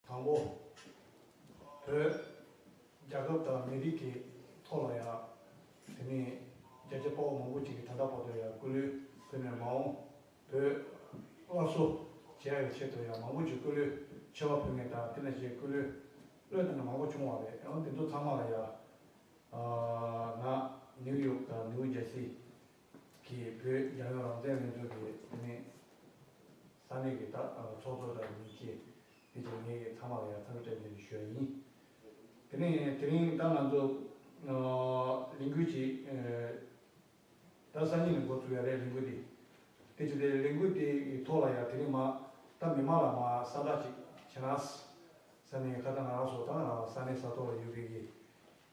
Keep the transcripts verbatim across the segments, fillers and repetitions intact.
དང་པོ། བོད་རྒྱལ་ཁབ་དང་མི་རིགས་ཀྱི་ཐོག་ལ་ཡང་། དེ་ནས་རྒྱ་ཆེ་དཔའ་བོ་མང་པོ་ཅིག་གིས་ད་ལྟ་བར་དུ་ཡང་སྐུ་ལུས་ཕུལ་ནས། མ་འོངས་བོད་སླར་གསོ་བྱེད་ཡག་གི་ཆེད་དུ་ཡང་མང་པོ་ཅིག་སྐུ་ལུས་མཆོད་པ་ཕུལ་མཁན་དང་། དེ་ནང་བཞིན་སྐུ་ལུས་བློས་བཏང་མཁན་མང་པོ་བྱུང་བ་རེད། ཡང་དེ་ཚོ་ཚང་མ་ལ་ཡང་། ང་ནིའུ་ཡོག་དང་ནིའུ་ཇར་སི་གི་བོད་རྒྱལ་ཡོངས་རང་བཙན་ལྷན་ཚོགས་ཀྱི་དེ་ནས་ས་གནས་ཀྱི་ད་ཚོགས་གཙོ་དང་མི་སྐྱེ་དེ་ཚོ་ངེད་ཀྱི་ཚང་མ་ལ་ཡང་འཚམས་འདྲི་བཀྲ་ཤིས་བདེ་ལེགས་ཞུ་ཡ་ཡིན། དེ་ནས་དེ་རིང་ད་ང་ཚོ་ལས་འགུལ་གྱི་ད་སང་ཉིན་ནས་འགོ་བཙུགས་ཡ་རེད། ལས་འགུལ་འདི། དེ་བྱས་ཏེ་ལས་འགུལ་དེ་ཡི་ཐོག་ལ་ཡང་དེ་རིང་མ་ད་མི་མང་ལ་མ་གསལ་བསྒྲགས་ཅིག་བྱེད་ན་ཟེར་ནས། ཁ་སང་ང་རང་ཚོ་ད་ས་གནས་ས་ཐོག་ལ་ཡོད་པའི་གི་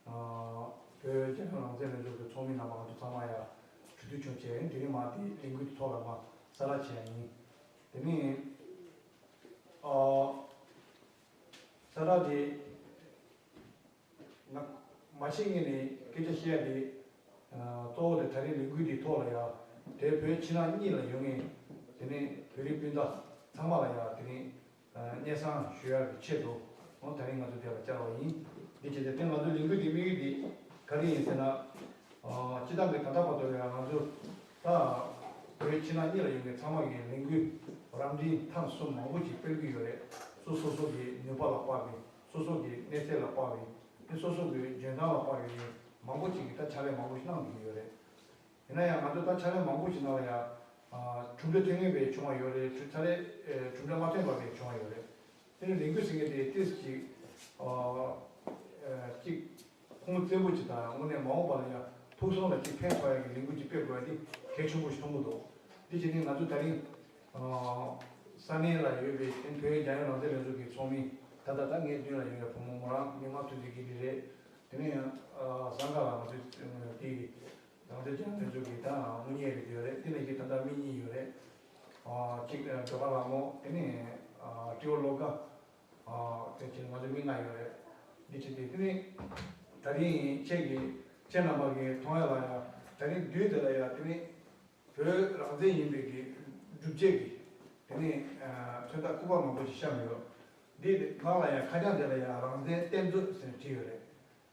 བོད་རྒྱལ་ཡོངས་རང་བཙན་ལྷན་ཚོགས་ཀྱི་ཚོགས་མི་རྣམ་པ་ང་ཚོ་ཚང་མ་ཡང་གྲོས་བསྡུར་བྱུང་བྱས། དེ་རིང་མ་དེ་ལས་འགུལ་དེ་ཐོག་ལ་མ་གསལ་བསྒྲགས་བྱེད་ཡ་ཡིན། དེ་ནས་གསལ་བསྒྲགས་དེ། ང་མ་ཤེས་ངེས་ནས་སྐད་ཆ་བཤད་ཡ་དེ། གཙོ་བོ་དེ་ད་རེས་ལས་འགུལ་འདིའི་ཐོག་ལ་ཡ། དེ་བོད་ཕྱི་ནང་གཉིས་ལ་ཡོད་མཁན་དེ་ནས་བོད་རིགས་སྤུན་ཟླ་ཚང་མ་ལ་ཡ་དེ་ནས་སྙན་སེང་ཞུ་ཡ་གི་ཆེད་དུ། འོ་ད་རེས་ང་ཚོ་དེ་ལ་བཅར་བ་ཡིན། འདི་བྱས་ཏེ་དེ་ང་ཚོ་ལས་འགུལ་འདིའི་དམིགས་ཡུལ་དེ་ག་རེ་ཡིན་ཟེར་ན། སྤྱི་བཏང་གི་ད་ལྟ་བར་དུ་ཡང་ང་ཚོ་ད་བོད་ཕྱི་ནང་གཉིས་ལ་ཡོད་མཁན་ཚང་མ་གི་ལས་འགུལ་རབ་འབྲིང་ཐེངས་གསུམ་མང་པོ་ཅིག་སྤེལ་གྱི་ཡོད་རེད། སོ་སོ་སོ་གི་ནུས་པ་ལ་དཔག་པའི། སོ་སོ་གི་གནས་ཚད་ལ་དཔག་པའི། དེ་སོ་སོ་གི་འཇོན་ཐང་ལ་དཔག་པའི་མང་པོ་ཅིག་གིས་ད་ཕྱག་ལས་མང་པོ་ཞིག་གནང་བསྡད་ཀྱི་ཡོད་རེད། ཡིན་ན་ཡང་ང་ཚོ་ད་ཕྱག་ལས་མང་པོ་ཞིག་ནང་ལ་ཡང་། གྲུབ་འབྲས་ཐོན་མཁན་བས་བྱུང་བ་ཡོད་རེད། ཕྱག་ལས་གྲུབ་འབྲས་མ་ཐོན་པ་བས་བྱུང་བ་ཡོད་རེད། དེ་ནི་ལས་འགུལ་ཟེར་མཁན་དེ་ཏིས་ཅིག་ཨ་ཨ་ཅིག་ཁུངས་བཙན་པོ་ཅིག་དང་། དངོས་གནས་མ་འོངས་པ་ལ་ཡང་ཕུགས་བསམ་ལ་ཅིག་ཕན་ཐོགས་ཡག་གི་ལས་འགུལ་ཅིག་སྤེལ་དགོས་ཡ་དེ་གལ་ཆེན་པོ་ཞིག་མཐོང་གི་འདུག་དེ་བྱས་ནས་ང་ཚོ་ད་རིང་ཨ་ས་གནས་ལ་ཡོད་པའི་དེ་བོད་རྒྱལ་ཡོངས་རང་བཙན་ལྷན་ཚོགས་ཀྱི་ཚོགས་མི། ད་ལྟ་ད་ངའི་མདུན་ལ་ཡོད་པའི་བུ་མོ་མོ་རང་མི་དམངས་འཐུས་ཚོགས་ཀྱི་རེད། དེ་ནས་ཡང་ཨ་ཟངས་དཀར་ལ་ང་ཚོའི་དེ་རང་བཙན་རྒྱལ་ཡོངས་ལྷན་ཚོགས་ཀྱི་ད་དངུལ་གཉེར་རེད་ཡོད་རེད། དེ་ནས་ཀྱི་ད་ལྟ་མི་གཉིས་ཡོད་རེད། ཨ་གཅིག་ཨ་སྒྲོལ་དཀར་ལྷ་མོ། དེ་ནས་ཨ་སྤྲེའུ་བློ་དགའ། ཨ་དེ་བྱས་ང་ཚོ་མི་ལྔ་ཡོད་རེད། འདི་བྱས་ཏེ་དེ་ནས་ད་རིང་ཁྱེད་ཀྱི་ཁྱེད་རྣམ་པ་གིས་མཐོང་ཡ་ལ་ཡ། ད་རིང་མདུན་དེ་ལ་ཡ་དེ་ནས་བོད་རང་བཙན་ཡིན་པའི་གི་སྒྲུབ་བྱེད་ཀྱི་དེ་ནས་ཨ་མཚོན་རྟགས་སྐུ་པར་མང་པོ་ཞིག་བཤམས་ཡོད། འདི་ནང་ལ་ཡ་ཁ་བྱང་དེ་ལ་ཡ་རང་བཙན་གཏན་མཛོད་ཟེར་བྲིས་ཡོད་རེད།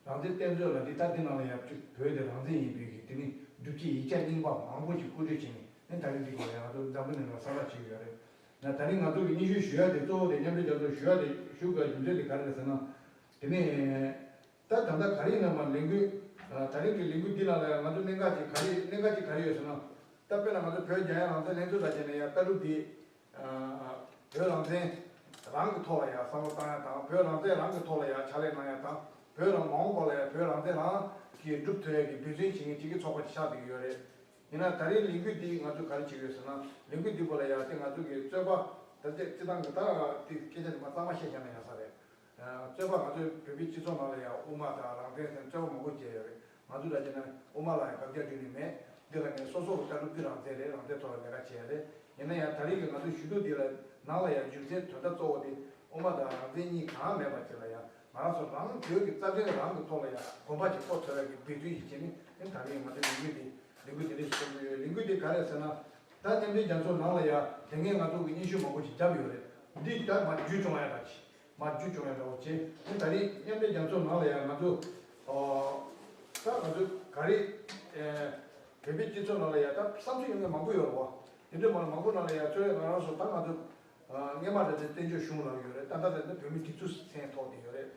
རང་བཙན་གཏན་མཛོད་ལ་འདི་ལྟ། འདི་ནང་ལ་ཡང་བོད་དེ་རང་བཙན་ཡིན་པའི་གི་དེ་ནི་སྒྲུབ་བྱེད་ཡིག་ཆ་རྙིང་པ་མང་པོ་ཞིག་བཀོད་སྒྲིག་བྱས་ནས། ཨ་ནི་ད་རིང་འདི་གི་ང་ཚོ་འཛམ་བུ་གླིང་ལ་གསལ་བསྒྲགས་བྱེད་ཀྱི་ཡོད་རེད། ན་ད་རིང་ང་ཚོ་གི་སྙན་ཞུ་ཞུ་ཡ་དེ། གཙོ་བོ་དེ་མཉམ་འབྲེལ་རྒྱལ་ཚོགས་ཞུ་ཡ་དེ། ཞུ་དགོས་རྒྱུ་མཚན་དེ་ག་རེ་རེད་ཟེར་ན། དེ་ནས་ད་ད་ལྟ་ག་རེ་ཡིན་ན་མ་ལས་འགུལ་ད་རིང་གི་ལས་འགུལ་འདི་ནང་ལ་ཡང་ང་ཚོ་གནད་འགག་ཅིག་ག་རེ་གནད་འགག་ཅིག་ག་རེ་ཡོད་ཟེར་ན། ད་དཔེར་ན་ང་ཚོ་བོད་རྒྱལ་ཡོངས་རང་བཙན་ལྷན་ཚོགས་དང་བྱས་ནས་ཡང་ལྟ་གྲུབ་འདི། ཨ་བོད་རང་བཙན་རང་གི་ཐོག་ལ་ཡང་བསམ་བློ་བཏང་ཡ་དང་། བོད་རང་བཙན་རང་གི་ཐོག་ལ་ཡང་ཕྱག་ལས་གནང་ཡ་དང་། བོད་རང་མ་འོངས་པ་ལ་ཡང་བོད་རང་བཙན་རང་གིས་སྒྲུབ་ཐུབ་ཡ་གི་འབད་བརྩོན་བྱེད་མཁན་གཅིག་གི་ཚོགས་པ་ཅིག་ཆགས་བསྡད་ཀྱི་ཡོད་རེད། ཡིན་ན་ད་རེས་ལས་འགུལ་འདི་ང་ཚོས་ག་རེ་བྱེད་ཀྱི་ཡོད་ཟེར་ན། ལས་འགུལ་འདི་བོ་ལ་ཡང་དེ་ང་ཚོ་གི་རྩོད་པ་ད་ལྟ་སྤྱི་བཏང་གི་ད་དེ་སྐད་ཆ་འདི་མ་གཙང་མ་བཤད་བཞག་ན་ཡག་ས་རེད། རྩོད་པ་ང་ཚོའི་བོད་པའི་སྤྱི་ཚོགས་ནང་ལ་ཡང་དབུ་མ་དང་རང་བཙན་ཟེར་རྩོད་པ་མང་པོ་བྱས་ཡོད་རེད། ང་ཚོ་ལ་བྱས་ན་དབུ་མ་ལ་ཡང་དགག་བྱ་བརྗོད་ནི་མེད། འདི་ལ་ངས་སོ་སོ་གི་ལྟ་གྲུབ་འདི་རང་བཙན་རེད། རང་བཙན་ཐོག་ལ་ལས་ཀ་བྱས་ཡ་རེད། ཡིན་ན་ཡང་ད་རེས་ཀྱི་ང་ཚོའི་ཞུ་གཏུག་འདི་ལ་ནང་ལ་ཡང་རྒྱུ་མཚན་དོན་དག་གཙོ་བོ་དེ་དབུ་མ་དང་རང་བཙན་གཉིས་གང་མེད་པ་ཅིག་ལ་ཡང་། ང་རང་ཚོ་རང་བོད་ཀྱི་རྩ་དོན་རང་གི་ཐོག་ལ་ཡང་གོམ་པ་ཅིག་སྤོ་ཐུབ་ཡ་གི་འབད་བརྩོན་ཞིག་བྱས་ནས། ཨེ་ད་རེས་ང་ཚོ་ལས་འགུལ་འདི་ལས་འགུལ་དེ་འདྲ་ཞིག་བྱེད་ཀྱི་ཡོད། ལས་འགུལ་འདི་ག་རེ་ཟེར་ན། ད་མཉམ་འབྲེལ་རྒྱལ་ཚོགས་ནང་ལ་ཡང་དེ་སྔའི་ང་ཚོ་གི་སྙན་ཞུ་མང་པོ་ཞིག་བརྒྱབ་ཡོད་རེད། འདི་ད་མར་བརྒྱུད་སྐྱོང་ཡ་འདྲ་ཅིག་མར་བརྒྱུད་སྐྱོང་ཡ་འདྲ་བོ་བྱས། ཨེ་ད་རེས་མཉམ་འབྲེལ་རྒྱལ་ཚོགས་ནང་ལ་ཡང་ང་ཚོ་ཨ་ད་ང་ཚོ་ག་རེ་ཨེ་བོད་པའི་སྤྱི་ཚོགས་ནང་ལ་ཡང་ད་བསམ་ཚུལ་ཡོད་མཁན་མང་པོ་ཡོད་རེད་བ། དེ་འདྲ་མང་མང་པོ་ནང་ལ་ཡང་ཚོས་ང་རང་ཚོ་ད་ང་ཚོ་ཨ་སྔས་མ་རེད་དེ་བཙན་བྱོལ་གཞུང་ལབ་ཡོད་རེད། ད་ལྟ་རེད་དེ་བོད་མིའི་སྒྲིག་འཛུགས་མཚན་ཐོགས་བསྡད་ཡོད་རེད།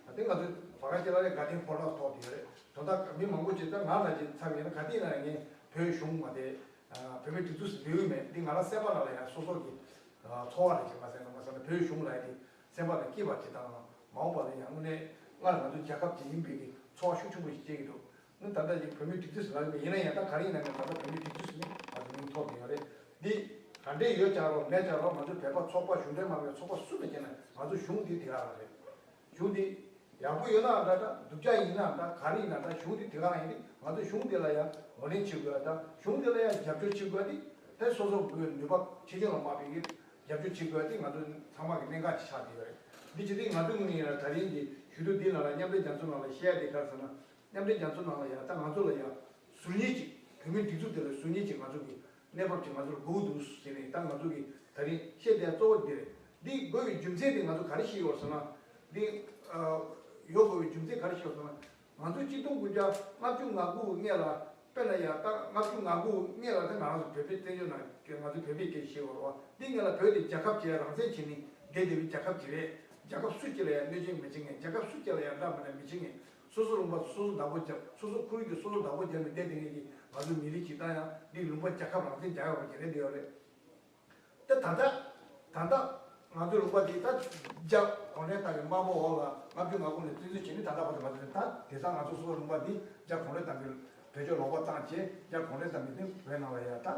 ད་དེ་ང་ཚོ་བར་སྐབས་ཅིག་ལ་རེད་དགའ་ལྡན་ཕོ་བྲང་ཐོགས་བསྡད་ཡོད་རེད། དོན་དག་མི་མང་པོ་ཅིག་ད་ང་ལ་ཅིག་འཚམས་ཡིན་ན། ག་དུས་ཡིན་ན་ངས་བོད་གཞུང་མ་དེ་ཨ་བོད་མིའི་སྒྲིག་འཛུགས་སུ་འབུལ་གི་མེད། འདི་ང་རང་སེམས་པ་ནང་ལ་ཡང་སོ་སོ་གི་ཨ་ཚོར་བ་རེད། ཅིག་མ་ཟེར་ན་མ་ཟེར་ན་བོད་གཞུང་ལ་ཡང་དེ་སེམས་པ་ལ་སྐྱིད་པ་ཅིག་དང་། མ་འོངས་པ་ལ་ཡང་དངོས་གནས་སྔར་ང་ཚོ་རྒྱལ་ཁབ་ཅིག་ཡིན་པའི་གི་ཚོར་བ་ཤུགས་ཆེན་པོ་ཞིག་སྐྱེ་གི་འདུག་ཨ་ད་ལྟ་ཅིག་བོད་མིའི་སྒྲིག་འཛུགས་སུ་ལབ་ཡོད་མེད། ཡིན་ན་ཡང་ད་ག་རེ་ཡིན་ན་ཡང་ད་ལྟ་བོད་མིའི་སྒྲིག་འཛུགས་སུ་ནི་ང་ཚོ་མིང་ཐོགས་བསྡད་ཡོད་རེད། འདི་ག་འདྲས་ཡོད་ཀྱང་རོགས་མེད་ཀྱང་རོགས། ང་ཚོ་བོད་པ་ཚོགས་པ་གཞུང་འབྲེལ་མ་ཡིན་པའི་ཚོགས་པ་སུ་ལ་བྱས་ན་ང་ཚོ་གཞུང་འདི་དེ་ག་རང་རེད། གཞུང་འདི་ཡག་པོ་ཡོད་ན་འདྲ་འདྲ། སྡུག་ཅག་ཡིན་ན་འདྲ། ག་རེ་ཡིན་ན་འདྲ། གཞུང་འདི་དེ་ག་རང་ཡིན་དུས་ང་ཚོ་གཞུང་འདི་ལ་ཡང་ངོས་ལེན་བྱེད་དགོས་ཡ་དང་། གཞུང་འདི་ལ་ཡང་རྒྱབ་སྐྱོར་བྱེད་དགོས་ཡ་འདི་ད་སོ་སོ་གི་ནུས་པ་ཆེ་ཆུང་ལ་དམའ་བའི་རྒྱབ་སྐྱོར་བྱེད་དགོས་ཡ་འདི་ང་ཚོ་ཚང་མ་གི་གནད་འགག་ཅིག་ཆགས་བསྡད་ཡོད་རེད། འདི་བྱེད་དུས་ང་ཚོ་ངོས་ནས་ཡང་ད་རིང་གི་ཞུ་གཏུག་འདི་ནང་ལ་མཉམ་འབྲེལ་རྒྱལ་ཚོགས་ནང་ལ་བཤད་ཡ་དེ་ག་རེ་ཟེར་ན། མཉམ་འབྲེལ་རྒྱལ་ཚོགས་ནང་ལ་ཡང་ད་ང་ཚོ་ལ་ཡང་ཟུར་ཉན་ཅིག་བོད་མིའི་སྒྲིག་འཛུགས་དེ་ལ་ཟུར་ཉན་ཅིག་ང་ཚོ་གི་གནས་བབ་ཅིག་ང་ཚོར་དགོས་འདུག་ཟེར་ནས། ད་ང་ཚོ་གི་ད་རིང་བཤད་བསྡད་ཡ་གཙོ་བོ་འདི་རེད། འདི་དགོས་པའི་རྒྱུ་མཚན་དེ་ང་ཚོ་ག་རེ་ཤེས་ཡོད་ཟེར་ན། འདི་ཨ་ཡོད་དགོས་པའི་རྒྱུ་མཚན་ག་རེ་ཤེས་ཡོད་ཟེར་ན། ང་ཚོ་ཆིག་སྟོང་དགུ་བརྒྱ་ལྔ་བཅུ་ང་དགུ་སྔས་ལ། དཔེར་ན་ཡང་ད་ལྔ་བཅུ་ང་དགུ་སྔས་ལ་དེ་ང་རང་ཚོ་བོད་པའི་བཙན་བྱོལ་ནང་ང་ཚོ་བོད་པའི་སྐད་ཤེས་ཡོད་རེད་བ། འདི་སྔས་ལ་བོད་དེ་རྒྱལ་ཁབ་ཅིག་རང་བཙན་བྱས་ནས་བསྡད་བསྡད་པའི་རྒྱལ་ཁབ་ཅིག་རེད། རྒྱལ་ཁབ་སུ་གཅིག་ལ་ཡང་གནོད་སྐྱོན་མི་བྱེད་མཁན། རྒྱལ་ཁབ་སུ་གཅིག་ལ་ཡང་དགྲ་མི་ལ་མི་བྱེད་མཁན། སོ་སོ་ལུང་པ་སོ་སོ་བདག་པོ་རྒྱབ། སོ་སོ་ཁོར་ཡུག་དེ་སོ་སོ་བདག་པོ་རྒྱབ་ནས་བསྡད་བསྡད་མཁན་གྱི་ང་ཚོ་མི་རིགས་ཅིག་དང་། ཡང་འདི་ལུང་པ་རྒྱལ་ཁབ་རང་བཙན་རྒྱག་ཡོད་པ་ཅིག་རེད་བསྡད་ཡོད་རེད། ད་ད་ལྟ་ད་ལྟ་ང་ཚོའི་ལུང་པ་འདི་ད་རྒྱ་གུང་ཁྲན་ཏང་གི་དམར་པོ་འོག་ལ་ལྔ་བཅུ་ང་དགུ་ནས་བཙན་འཛུལ་བྱས་ནས་ད་ལྟ་བར་དུ་མ་ཐོན། ད་དེང་སང་ང་ཚོ་སོ་སོའི་ལུང་པ་འདི་རྒྱ་གུང་ཁྲན་ཏང་གིས་བེད་སྤྱོད་ལོག་པ་བཏང་བྱས། རྒྱ་གུང་ཁྲན་ཏང་གིས་འདི་བོད་ནང་ལ་ཡང་ད་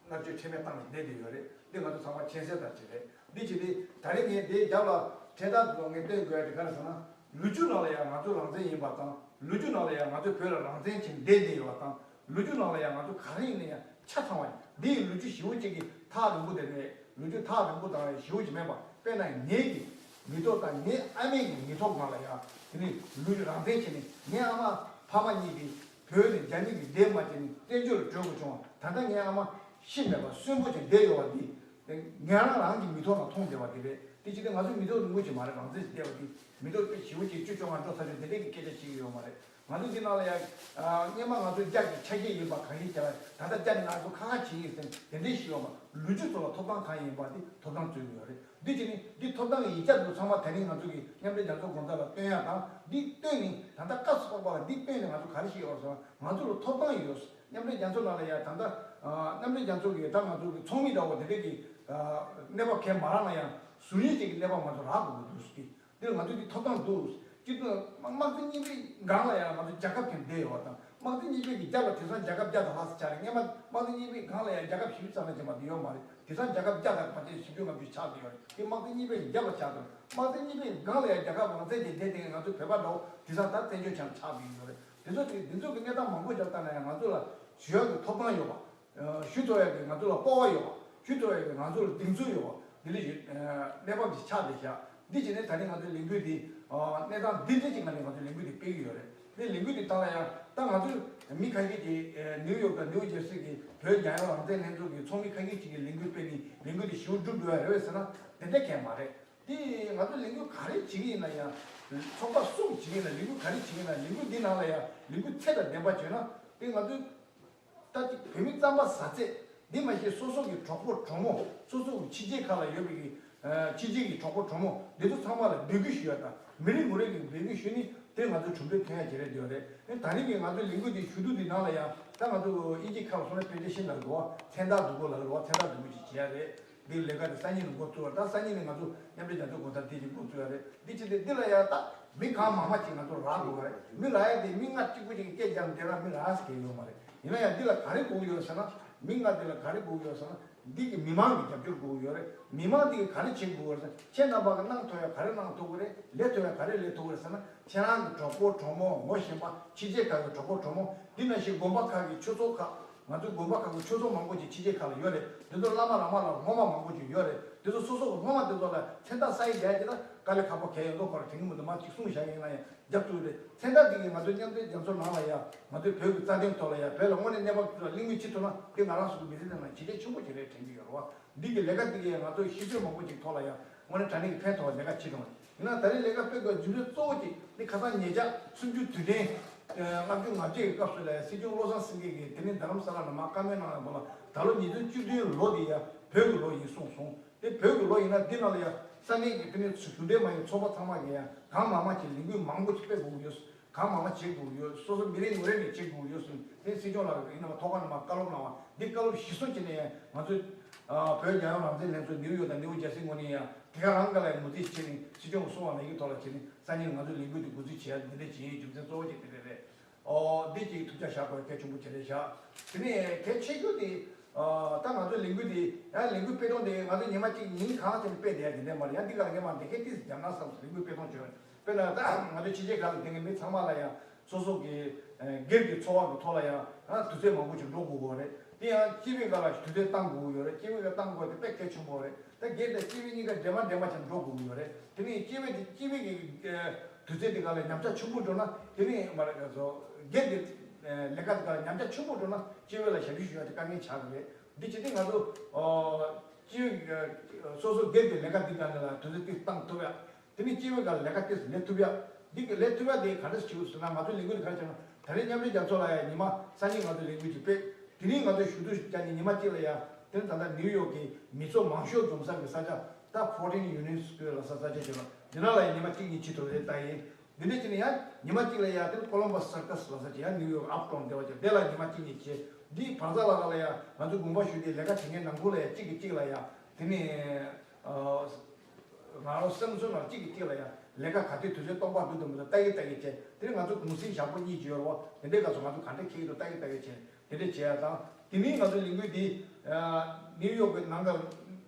མནར་གཅོད་ཁྲེལ་མེད་བཏང་ནས་བསྡད་བསྡད་ཡོད་རེད། འདི་ང་ཚོ་ཚང་མ་མཁྱེན་གསལ་ལྟར་ཅིག་རེད། འདི་བྱས་ཏེ་ད་རེས་ངས་འདི་རྒྱབ་ལ་ཕྲེང་ཐག་ཏུ་ངས་སྟོན་དགོས་ཡ་དེ་ག་རེ་ཟེར་ན། ལོ་རྒྱུས་ནང་ལ་ཡང་ང་ཚོ་རང་བཙན་ཡིན་པ་དང་། ལོ་རྒྱུས་ནང་ལ་ཡང་ང་ཚོ་བོད་ལ་རང་བཙན་བྱས་བསྡད་བསྡད་ཡོད་པ་དང་། ལོ་རྒྱུས་ནང་ལ་ཡང་ང་ཚོ་ག་རེ་ཡིན་ན་ཡང་ཆ་ཚང་བ་ཡིན། འདི་ཡི་ལོ་རྒྱུས་ཞེ་པོ་ཅིག་གི་ཐག་རིང་པོ་དེ་རེད། ལོ་རྒྱུས་ཐག་རིང་པོ་དང་ཞེ་པོ་ཅིག་མེད་པ། དཔེར་ན་ངེད་ཀྱི་མི་ཐོག་དང་ངའི་ཨ་མའི་གི་མི་ཐོག་ནང་ལ་ཡང་དེ་ནི་ལོ་རྒྱུས་རང་བཙན་བྱས་ནས། ངའི་ཨ་མ་ཕ་མ་གཉིས་ཀྱིས་བོད་ནས་རྒྱ་མི་གིས་འདེད་མ་བྱས་ནས་བཙན་བྱོལ་ལ་བྲོས་དགོས་བྱུང་བ། ད་ལྟ་ངའི་ཨ་མ་ཤི་མེད་པར་གསོན་པོ་བྱས་བསྡད་ཡོད་པ་འདི་ང་རང་རང་གི་མི་ཐོག་ནང་མཐོང་བསྡད་པ་འདི་རེད། དེ་ཅི་སྟེ་ང་ཚོའི་མི་ཐོག་རིང་པོ་ཅིག་མ་རེད། རང་བཙན་ཞིག་བལྟས་པ་འདི་མི་ཐོག་དཔེ་ཞེ་པོ་ཅིག་བཅུ་བཅོ་ལྔ་འགྲོ་ཚར་ཆོག་དེ་འདྲའི་གི་སྐད་ཆ་བཤད་ཀྱི་ཡོད་མ་རེད། ང་ཚོ་འདི་ནང་ལ་ཡང་སྔོན་མ་ང་ཚོ་རྒྱ་གི་ཆ་ཤས་ཡིན་པ་གང་ཡིན་བྱས་པ། ད་ལྟ་རྒྱ་ནས་ང་ཚོ་ཁ་ཁ་བྱེད་ཡིན་ཟེར་དེ་འདྲའི་ཞིག་ཡོད་མ། ལོ་རྒྱུས་ཐོག་ལ་ཐོབ་ཐང་གང་ཡིན་པ་དེ་ཐོབ་ཐང་རྩོད་ཀྱི་ཡོད་རེད། འདི་བྱས་ནས་འདི་ཐོབ་ཐང་གི་ཡིག་ཆ་འདི་ཚང་མ་ད་རིང་ང་ཚོ་གི་མཉམ་འབྲེལ་རྒྱལ་ཚོགས་སྒོ་རྩ་ལ་སྟོན་ཡ་དང་། འདི་བཏོན་ནས་ད་ལྟ་སྐབས་སུ་བབས་པ་ལ་འདི་བཏོན་ནས་ང་ཚོ་ག་རེ་བྱེད་ཡོད་ཟེར་ན། ང་ཚོ་ལ་ཐོབ་ཐང་ཡོད། མཉམ་འབྲེལ་རྒྱལ་ཚོགས་ནང་ལ་ཡང་ད་ལྟ་མཉམ་འབྲེལ་རྒྱལ་ཚོགས་ཀྱི་ད་ང་ཚོ་གི་ཚོགས་མི་འདྲ་བོ་དེ་འདྲས་ཀྱི་གནས་བབ་གང་མ་རག་ན་ཡང་ཟུར་ཉན་ཅིག་གི་གནས་བབ་ང་ཚོ་རག་དགོས་ཀྱི་འདུག་ཟེར་གི། འདིར་ང་ཚོས་འདི་ཐོབ་ཐང་འདུག། སྤྱི་དོན་དམག་དམག་དེ་གཉིས་པའི་སྒང་ལ་ཡང་ང་ཚོ་རྒྱལ་ཁབ་ཀྱང་བསྡད་ཡོད་པ་དང་། དམག་དེ་གཉིས་པའི་གི་རྒྱབ་ལ་དེང་སང་རྒྱལ་ཁབ་བརྒྱ་དང་ལྷག་ཙམ་ཆགས་རེད། སྔོན་མ་དམག་དེ་གཉིས་པའི་སྒང་ལ་ཡང་རྒྱལ་ཁབ་བཞི་བཅུ་ཙམ་ལས་བྱེད་པ་དེ་ཡོད་མ་རེད། དེང་སང་རྒྱལ་ཁབ་བརྒྱ་དང་ཕལ་ཆེར་བཞི་བཅུ་ལྔ་བཅུ་ཆགས་བསྡད་ཡོད་རེད། དེ་དམག་དེ་གཉིས་པའི་རྒྱབ་ལ་ཆགས་འདུག། དམག་དེ་གཉིས་པའི་སྒང་ལ་ཡང་རྒྱལ་ཁབ་རང་བཙན་གྱི་བསྡད་དེ། ང་ཚོ་བོད་པ་འདྲ་བོ་དེང་སང་ད་བཙན་བྱོལ་ཆགས་ཆགས་བསྡད་ཡོད་རེད། དེ་ཚོ་དེ་དེ་ཚོ་གི་གནས་སྟངས་མང་པོ་རྒྱབ་ལྟ་ན་ཡང་ང་ཚོ་ལ་ཞུ་ཡག་གི་ཐོབ་ཐང་ཡོད་པ། ཞུ་ཐུབ་ཡག་གི་ང་ཚོ་ལ་སྤོབས་པ་ཡོད་པ། ཞུ་ཐུབ་ཡག་གི་ང་ཚོ་ལ་གདེང་ཚོད་ཡོད་པ། འདི་འདྲ་ཞིག་གནས་བབ་ཅིག་ཆགས་བསྡད་ཤག། འདི་བྱས་ནས་ད་ནི་ང་ཚོའི་ལས་འགུལ་འདི་གནས་སྟངས་འདི་འདྲ་ཅིག་ནང་ནས་ང་ཚོའི་ལས་འགུལ་འདི་སྤེལ་གྱི་ཡོད་རེད། འདི་ལས་འགུལ་འདི་སྟེང་ལ་ཡང་ད་ང་ཚོའི་མི་ཁ་ཤས་ཀྱིས་ནིའུ་ཡོག་དང་ནིའུ་ཇར་སི་གི་བོད་རྒྱལ་ཡོངས་རང་བཙན་ལྷན་ཚོགས་ཀྱི་ཚོགས་མི་ཁ་ཤས་ཅིག་གིས་ལས་འགུལ་སྤེལ་ནས་ལས་འགུལ་འདི་ཞེ་པོ་འགྲུབ་འགྲོ་ཡ་རེད་པས་ཟེར་ན། དེ་འདྲ་གང་ཡང་མ་རེད། དེ་ང་ཚོ་ལས་འགུལ་ག་རེ་བྱེད་ཀྱི་ཡིན་ན་ཡང་། ཚོགས་པ་སུ་བྱེད་ཀྱི་ཡིན་ན། ལས་འགུལ་ག་རེ་བྱེད་ཀྱི་ཡིན་ན། ལས་འགུལ་འདི་ནང་ལ་ཡང་ལས་འགུལ་ཚད་དང་ལྡན་པ་བྱས་ན། དེ་ང་ཚོས་ད་ཅིག་བོད་མི་རྩམ་པ་ཟ་ཚད་འདི་མ་གཞི་སོ་སོ་གི་གྲོགས་པོ་གྲོགས་མོ། སོ་སོ་གི་ཕྱི་རྒྱལ་ཁག་ལ་ཡོད་པའི་གི་ཕྱི་རྒྱལ་གྱི་གྲོགས་པོ་གྲོགས་མོ་འདི་ཚོ་ཚང་མ་ལ་འབོད་སྐུལ་ཞུ་ཡ་དང་། མི་རེ་ངོ་རེ་གི་འབོད་སྐུལ་ཞུས་ནས་དེ་ང་ཚོ་གྲུབ་འབྲས་ཐོན་ཡ་བྱེད་རེ་འདོད་རེད། དེ་ད་རིང་གི་ང་ཚོའི་ལས་འགུལ་འདི་ཞུ་དུས་འདི་ནང་ལ་ཡང་ད་ང་ཚོ་དབྱིན་ཇི་ཁ་ལ་སོང་ན་པེ་ཊི་ཤན་ལབ་དགོས་པ། མཚན་རྟགས་འདུག་གོ་ལབ་དགོས་པ། མཚན་རྟགས་འདུག་གོ་ཅིག་བྱེད་ཡ་རེད། འདི་ལས་ཀ་དེ་སང་ཉིན་ནས་འགོ་བཙུགས་པ། ད་སང་ཉིན་ནས་ང་ཚོ་མཉམ་འབྲེལ་རྒྱལ་ཚོགས་སྒོ་རྩར་དེ་ཅིག་འགོ་བཙུགས་ཡ་རེད། འདི་བྱེད་དུས་འདི་ལ་ཡ་ད་མི་གང་མང་མང་ཅིག་ང་ཚོ་རག་དགོས་པ་རེད། མི་རག་ཡ་དེ་མི་ལྔ་གཅིག་པུ་ཅིག་སྐད་རྒྱབ་བསྡད་ན་མི་རག་ཟེར་མཁན་ཡོད་མ་རེད། ཡིན་ན་ཡང་འདི་ལ་ག་རེ་དགོས་ཀྱི་ཡོད་ཟེར་ན། མི་ལྔ་འདི་ལ་ག་རེ་དགོས་ཀྱི་ཡོད་ཟེར་ན། འདི་གི་མི་མང་གི་རྒྱབ་སྐྱོར་དགོས་ཀྱི་ཡོད་རེད། མི་མང་འདི་གིས་ག་རེ་བྱེད་དགོས་ཀྱི་ཡོད་རེད་ཟེར་ན། ཁྱེད་རྣམ་པ་གིས་གནང་ཐུབ་ཡ་ག་རེ་གནང་ཐུབ་ཀྱི་རེད། ལས་ཐུབ་ཡ་ག་རེ་ལས་ཐུབ་ཀྱི་རེད་ཟེར་ན། ཁྱེད་རང་གི་གྲོགས་པོ་གྲོགས་མོ་ངོ་ཤེས་པ། ཕྱི་རྒྱལ་ཁག་གི་གྲོགས་པོ་གྲོགས་མོ། འདི་ནང་བཞིན་དགོན་པ་ཁག་གི་ཆོས་ཚོགས་ཁག་ང་ཚོའི་དགོན་པ་ཁག་གི་ཆོས་ཚོགས་མང་པོ་ཅིག་ཕྱི་རྒྱལ་ཁག་ལ་ཡོད་རེད། དེ་ཚོ་བླ་མ་ར་མ་ལ་སློབ་མ་མང་པོ་ཅིག་ཡོད་རེད། དེ་ཚོ་སོ་སོ་གི་སློབ་མ་དེ་ཚོ་ལ་མཚན་རྟགས་གསར་པ་རྒྱག་ཡ་དེ་ད་དཀའ་ལས་ཁག་པོ་གང་ཡང་ཡོད་མ་རེད། དྲན་གྱི་མི་འདུག། མ་གཅིག་གསུངས་བཞག་ཡིན་ན་ཡང་རྒྱབ་ཐུབ་རེད། མཚན་རྟགས་དེ་གིས་ང་ཚོའི་མཉམ་འབྲེལ་རྒྱལ་ཚོགས་ནང་ལ་ཡང་ང་ཚོའི་བོད་ཀྱི་རྩ་དོན་ཐོག་ལ་ཡང་བོད་ལ་དངོས་གནས་གནས་བབ་ཐོག་ལ་གླེང་མོལ་བྱེད་ཐུབ་ན་དེ་ང་རང་ཚོ་གི་མི་ཚེ་ནང་ལ་བྱས་རྗེས་ཆེན་པོ་ཞིག་རེད་དྲན་གྱི་ཡོད་རེད་བ། འདི་གི་ལས་ཀ་འདི་གིས་ང་ཚོ་ཤེས་ཚད་མང་པོ་ཅིག་ཐོག་ལ་ཡང་དངོས་གནས་དྲང་གནས་ཀྱི་ཕན་ཐོགས་པའི་ལས་ཀ་བྱེད་རུང་། ཡིན་ན་ད་རེས་ལས་ཀ་སྤེལ་དགོས་རྒྱུ་མཚན་གཙོ་བོ་གཅིག་ནི་ཁ་སང་ཉེ་ཆར་གསུམ་བཅུའི་དུས་དྲན། ལྔ་བཅུ་ང་བརྒྱད་ཀྱི་སྐབས་སུ་ལ་ཡང་སྲིད་སྐྱོང་བློ་བཟང་སེང་གེ་གིས་དེ་ནི་རྡ་རམ་ས་ལ་ནས་མར་བཀའ་མོལ་གནང་ཡག་པོ་ལ། ད་ལོ་ཉིས་སྟོང་བཅུ་བདུན་ལོ་འདི་ཡང་བོད་ཀྱི་ལོ་ཡིན་གསུངས་སོང་། དེ་བོད་ཀྱི་ལོ་ཡིན་ན་འདི་ནང་ལ་ཡང་ས་གནས་ཀྱི་དེ་ནི་གཞུང་འབྲེལ་མ་ཡིན་ཚོགས་པ་ཚང་མ་གིས་ཡང་གང་མང་མང་ཅིག་ལས་འགུལ་མང་པོ་ཅིག་སྤེལ་དགོས་ཀྱི་ཡོད། གང་མང་མང་བྱེད་དགོས་ཀྱི་ཡོད། སོ་སོ་མི་རེ་ངོ་རེ་ནས་བྱེད་དགོས་ཀྱི་ཡོད་གསུངས། དེ་སྲིད་སྐྱོང་ལགས་ཀྱིས་ཡིན་ནའང་ཐོག་ཁ་ནས་མར་བཀའ་སློབ་གནང་བ་འདི་བཀའ་སློབ་གཞིར་བཟུང་བྱས་ནས་ཡང་ང་ཚོས་ཨ་བོད་རྒྱལ་ཡོངས་རང་བཙན་ལྷན་ཚོགས་ནིའུ་ཡོག་དང་ནིའུ་ཇར་སི་ངོས་ནས་ཡང་དེ་ག་རང་ག་ལ་ཡང་ངོས་འཛིན་བྱས་ནས་སྲིད་སྐྱོང་གིས་གསུངས་པ་ནང་བཞིན་ཐོག་ལ་བྱས་ནས་སང་ཉིན་ང་ཚོས་ལས་འགུལ་འདི་འགོ་འཛུགས་བྱས་ཡ་འདི་འདྲ་བྱེད་ཡས་རྒྱུ་མཚན་གཙོ་བོ་གཅིག་དེ་འདྲ་རེད། ཨོ་འདི་གཅིག་ཐུགས་རྒྱལ་བཞག་དགོས་གལ་ཆེན་པོ་གཅིག་རེད་བཞག། དེ་ནས་གལ་ཆེ་རྒྱུ་དེ་ཨ་ད་ང་ཚོའི་ལས་འགུལ་འདི་ཡང་ལས་འགུལ་སྤེལ་སྟངས་དེ་ང་ཚོས་ཉི་མ་གཅིག་ཉིན་གང་ཙམ་སྤེལ་བསྡད་ཡ་དེ་འདྲ་མ་རེད། ཡང་འདི་ག་ལ་ངས་མར་འདི་གས་ཏིས་བརྒྱབ་ན་བསམ་སོང་། ལས་འགུལ་སྤེལ་སྟངས་བྱུང་། དཔེར་ན་ད་ང་ཚོ་ཕྱི་རྒྱལ་ཁག་ལ་བསྡད་མཁན་མི་ཚང་མ་ལ་ཡང་སོ་སོ་གི་ཨ་སྒེར་གྱི་འཚོ་བ་གི་ཐོག་ལ་ཡང་ཨ་དུས་ཚོད་མང་པོ་ཞིག་འགྲོ་དགོས་ཀྱི་ཡོད་རེད། དེ་ཡང་སྐྱེས་པའི་སྒང་ལ་དུས་ཚོད་བཏང་དགོས་ཀྱི་ཡོད་རེད། སྐྱེས་པའི་སྒང་བཏང་དགོས་དེ་དཔེ་གལ་ཆེན་པོ་རེད། ད་སྒེར་དང་སྐྱེས་པའི་གཉིས་ཀ་འདྲེས་མ་འདྲེས་མ་བྱས་འགྲོ་དགོས་ཀྱི་ཡོད་རེད། དེ་ནས་སྐྱེས་པའི་དེ་སྐྱེས་པའི་གི་ཨ་དུས་ཚོད་དེ་ག་ལ་ཉམས་ཆག་ཆེན་པོ་འགྲོ་ན། དེ་ནས་མ་རེད་ཁ་སོ་སྒེར་གྱི་ཨ་ལས་ཀ་དེ་ག་ལ་ཉམས་ཆག་ཆེན་པོ་འགྲོ་ན་སྐྱེས་པ་ལ་ཞབས་ཕྱི་ཞུ་ཡ་དེ་དཀའ་ངལ་ཆགས་ཀྱི་རེད། འདི་བྱེད་དུས་ང་ཚོ་ཨ། སྤྱི་འོས་སོ་སོ་སྒེར་གྱི་ལས་ཀ་འདི་ག་ནས་ལ་དུས་ཚོད་ཏིག་བཏང་ཐུབ་ཡ། དེ་ནི་སྤྱི་འོས་ག་ལས་ཀ་ཏིག་ལས་ཐུབ་ཡ། འདི་གི་ལས་ཐུབ་ཡ་དེ་ག་འདྲ་ཞིག་ཟེར་ན། ང་ཚོ་ལས་འགུལ་ག་རེ་བྱས་ན། ད་རེས་མཉམ་འབྲེལ་རྒྱལ་ཚོགས་ལ་ཡ་ཉི་མ་སང་ཉིན་ང་ཚོ་ལས་འགུལ་ཅིག་སྤེལ། དེ་རིང་ང་ཚོ་ཞུ་གཏུག་བྱས་ནས་ཉི་མ་གཅིག་ལ་ཡ། དེ་ནི་ད་ལྟ་ནིའུ་ཡོག་གི་མི་ཚོགས་མང་ཤོས་འཛོམས་ས་གི་ས་ཆ། ད་Fourteen Union Square ལ་ས་ས་ཆ་ཞིག་ལ་འདི་ན་ལ་ཡ་ཉི་མ་གཅིག་གཉིས་བྱེད་ཐུབ་རེད། ད་ཡིན། འདི་འདྲ་བྱས་ནས་ཡང་ཉི་མ་གཅིག་ལ་ཡང་དེ་ནི་Columbus Circus ལ་ས་ཆ་ཡང་New York Uptown དེ་བ་ཅིག་དེ་ལ་ཉི་མ་གཅིག་གཉིས་བྱས། འདིའི་བར་མཚམས་ལ་ལ་ཡང་ང་ཚོ་དགོངས་པ་ཞུས་ཏེ་ལས་ཀ་བྱེད་མཁན་ནང་ཁུལ་ལ་ཡང་གཅིག་གིས་གཅིག་ལ་ཡང་དེ་ནི་ང་རང་སེམས་གསོ་ནང་གཅིག་གིས་གཅིག་ལ་ཡང་ལས་ཀ་ག་དུས་དུས་ཚོད་སྟོང་པ་འདུག་དང་མི་འདུག་ལྟ་གི་ལྟ་གི་བྱས། དེ་ནི་ང་ཚོ་གུང་སེང་ཞག་པོ་གཉིས་ཀྱི་ཡོད་རེད་བ། དེ་འདྲའི་སྐབས་སུ་ང་ཚོ་ག་འདྲ་འཁྱེར་གི་འདུག་ལྟ་གི་ལྟ་གི་བྱས། དེ་འདྲ་བྱེད་ཡ་དང་། དེ་མིན་ང་ཚོ་ལས་འགུལ་འདི་ནིའུ་ཡོག་གི་ནང་གི་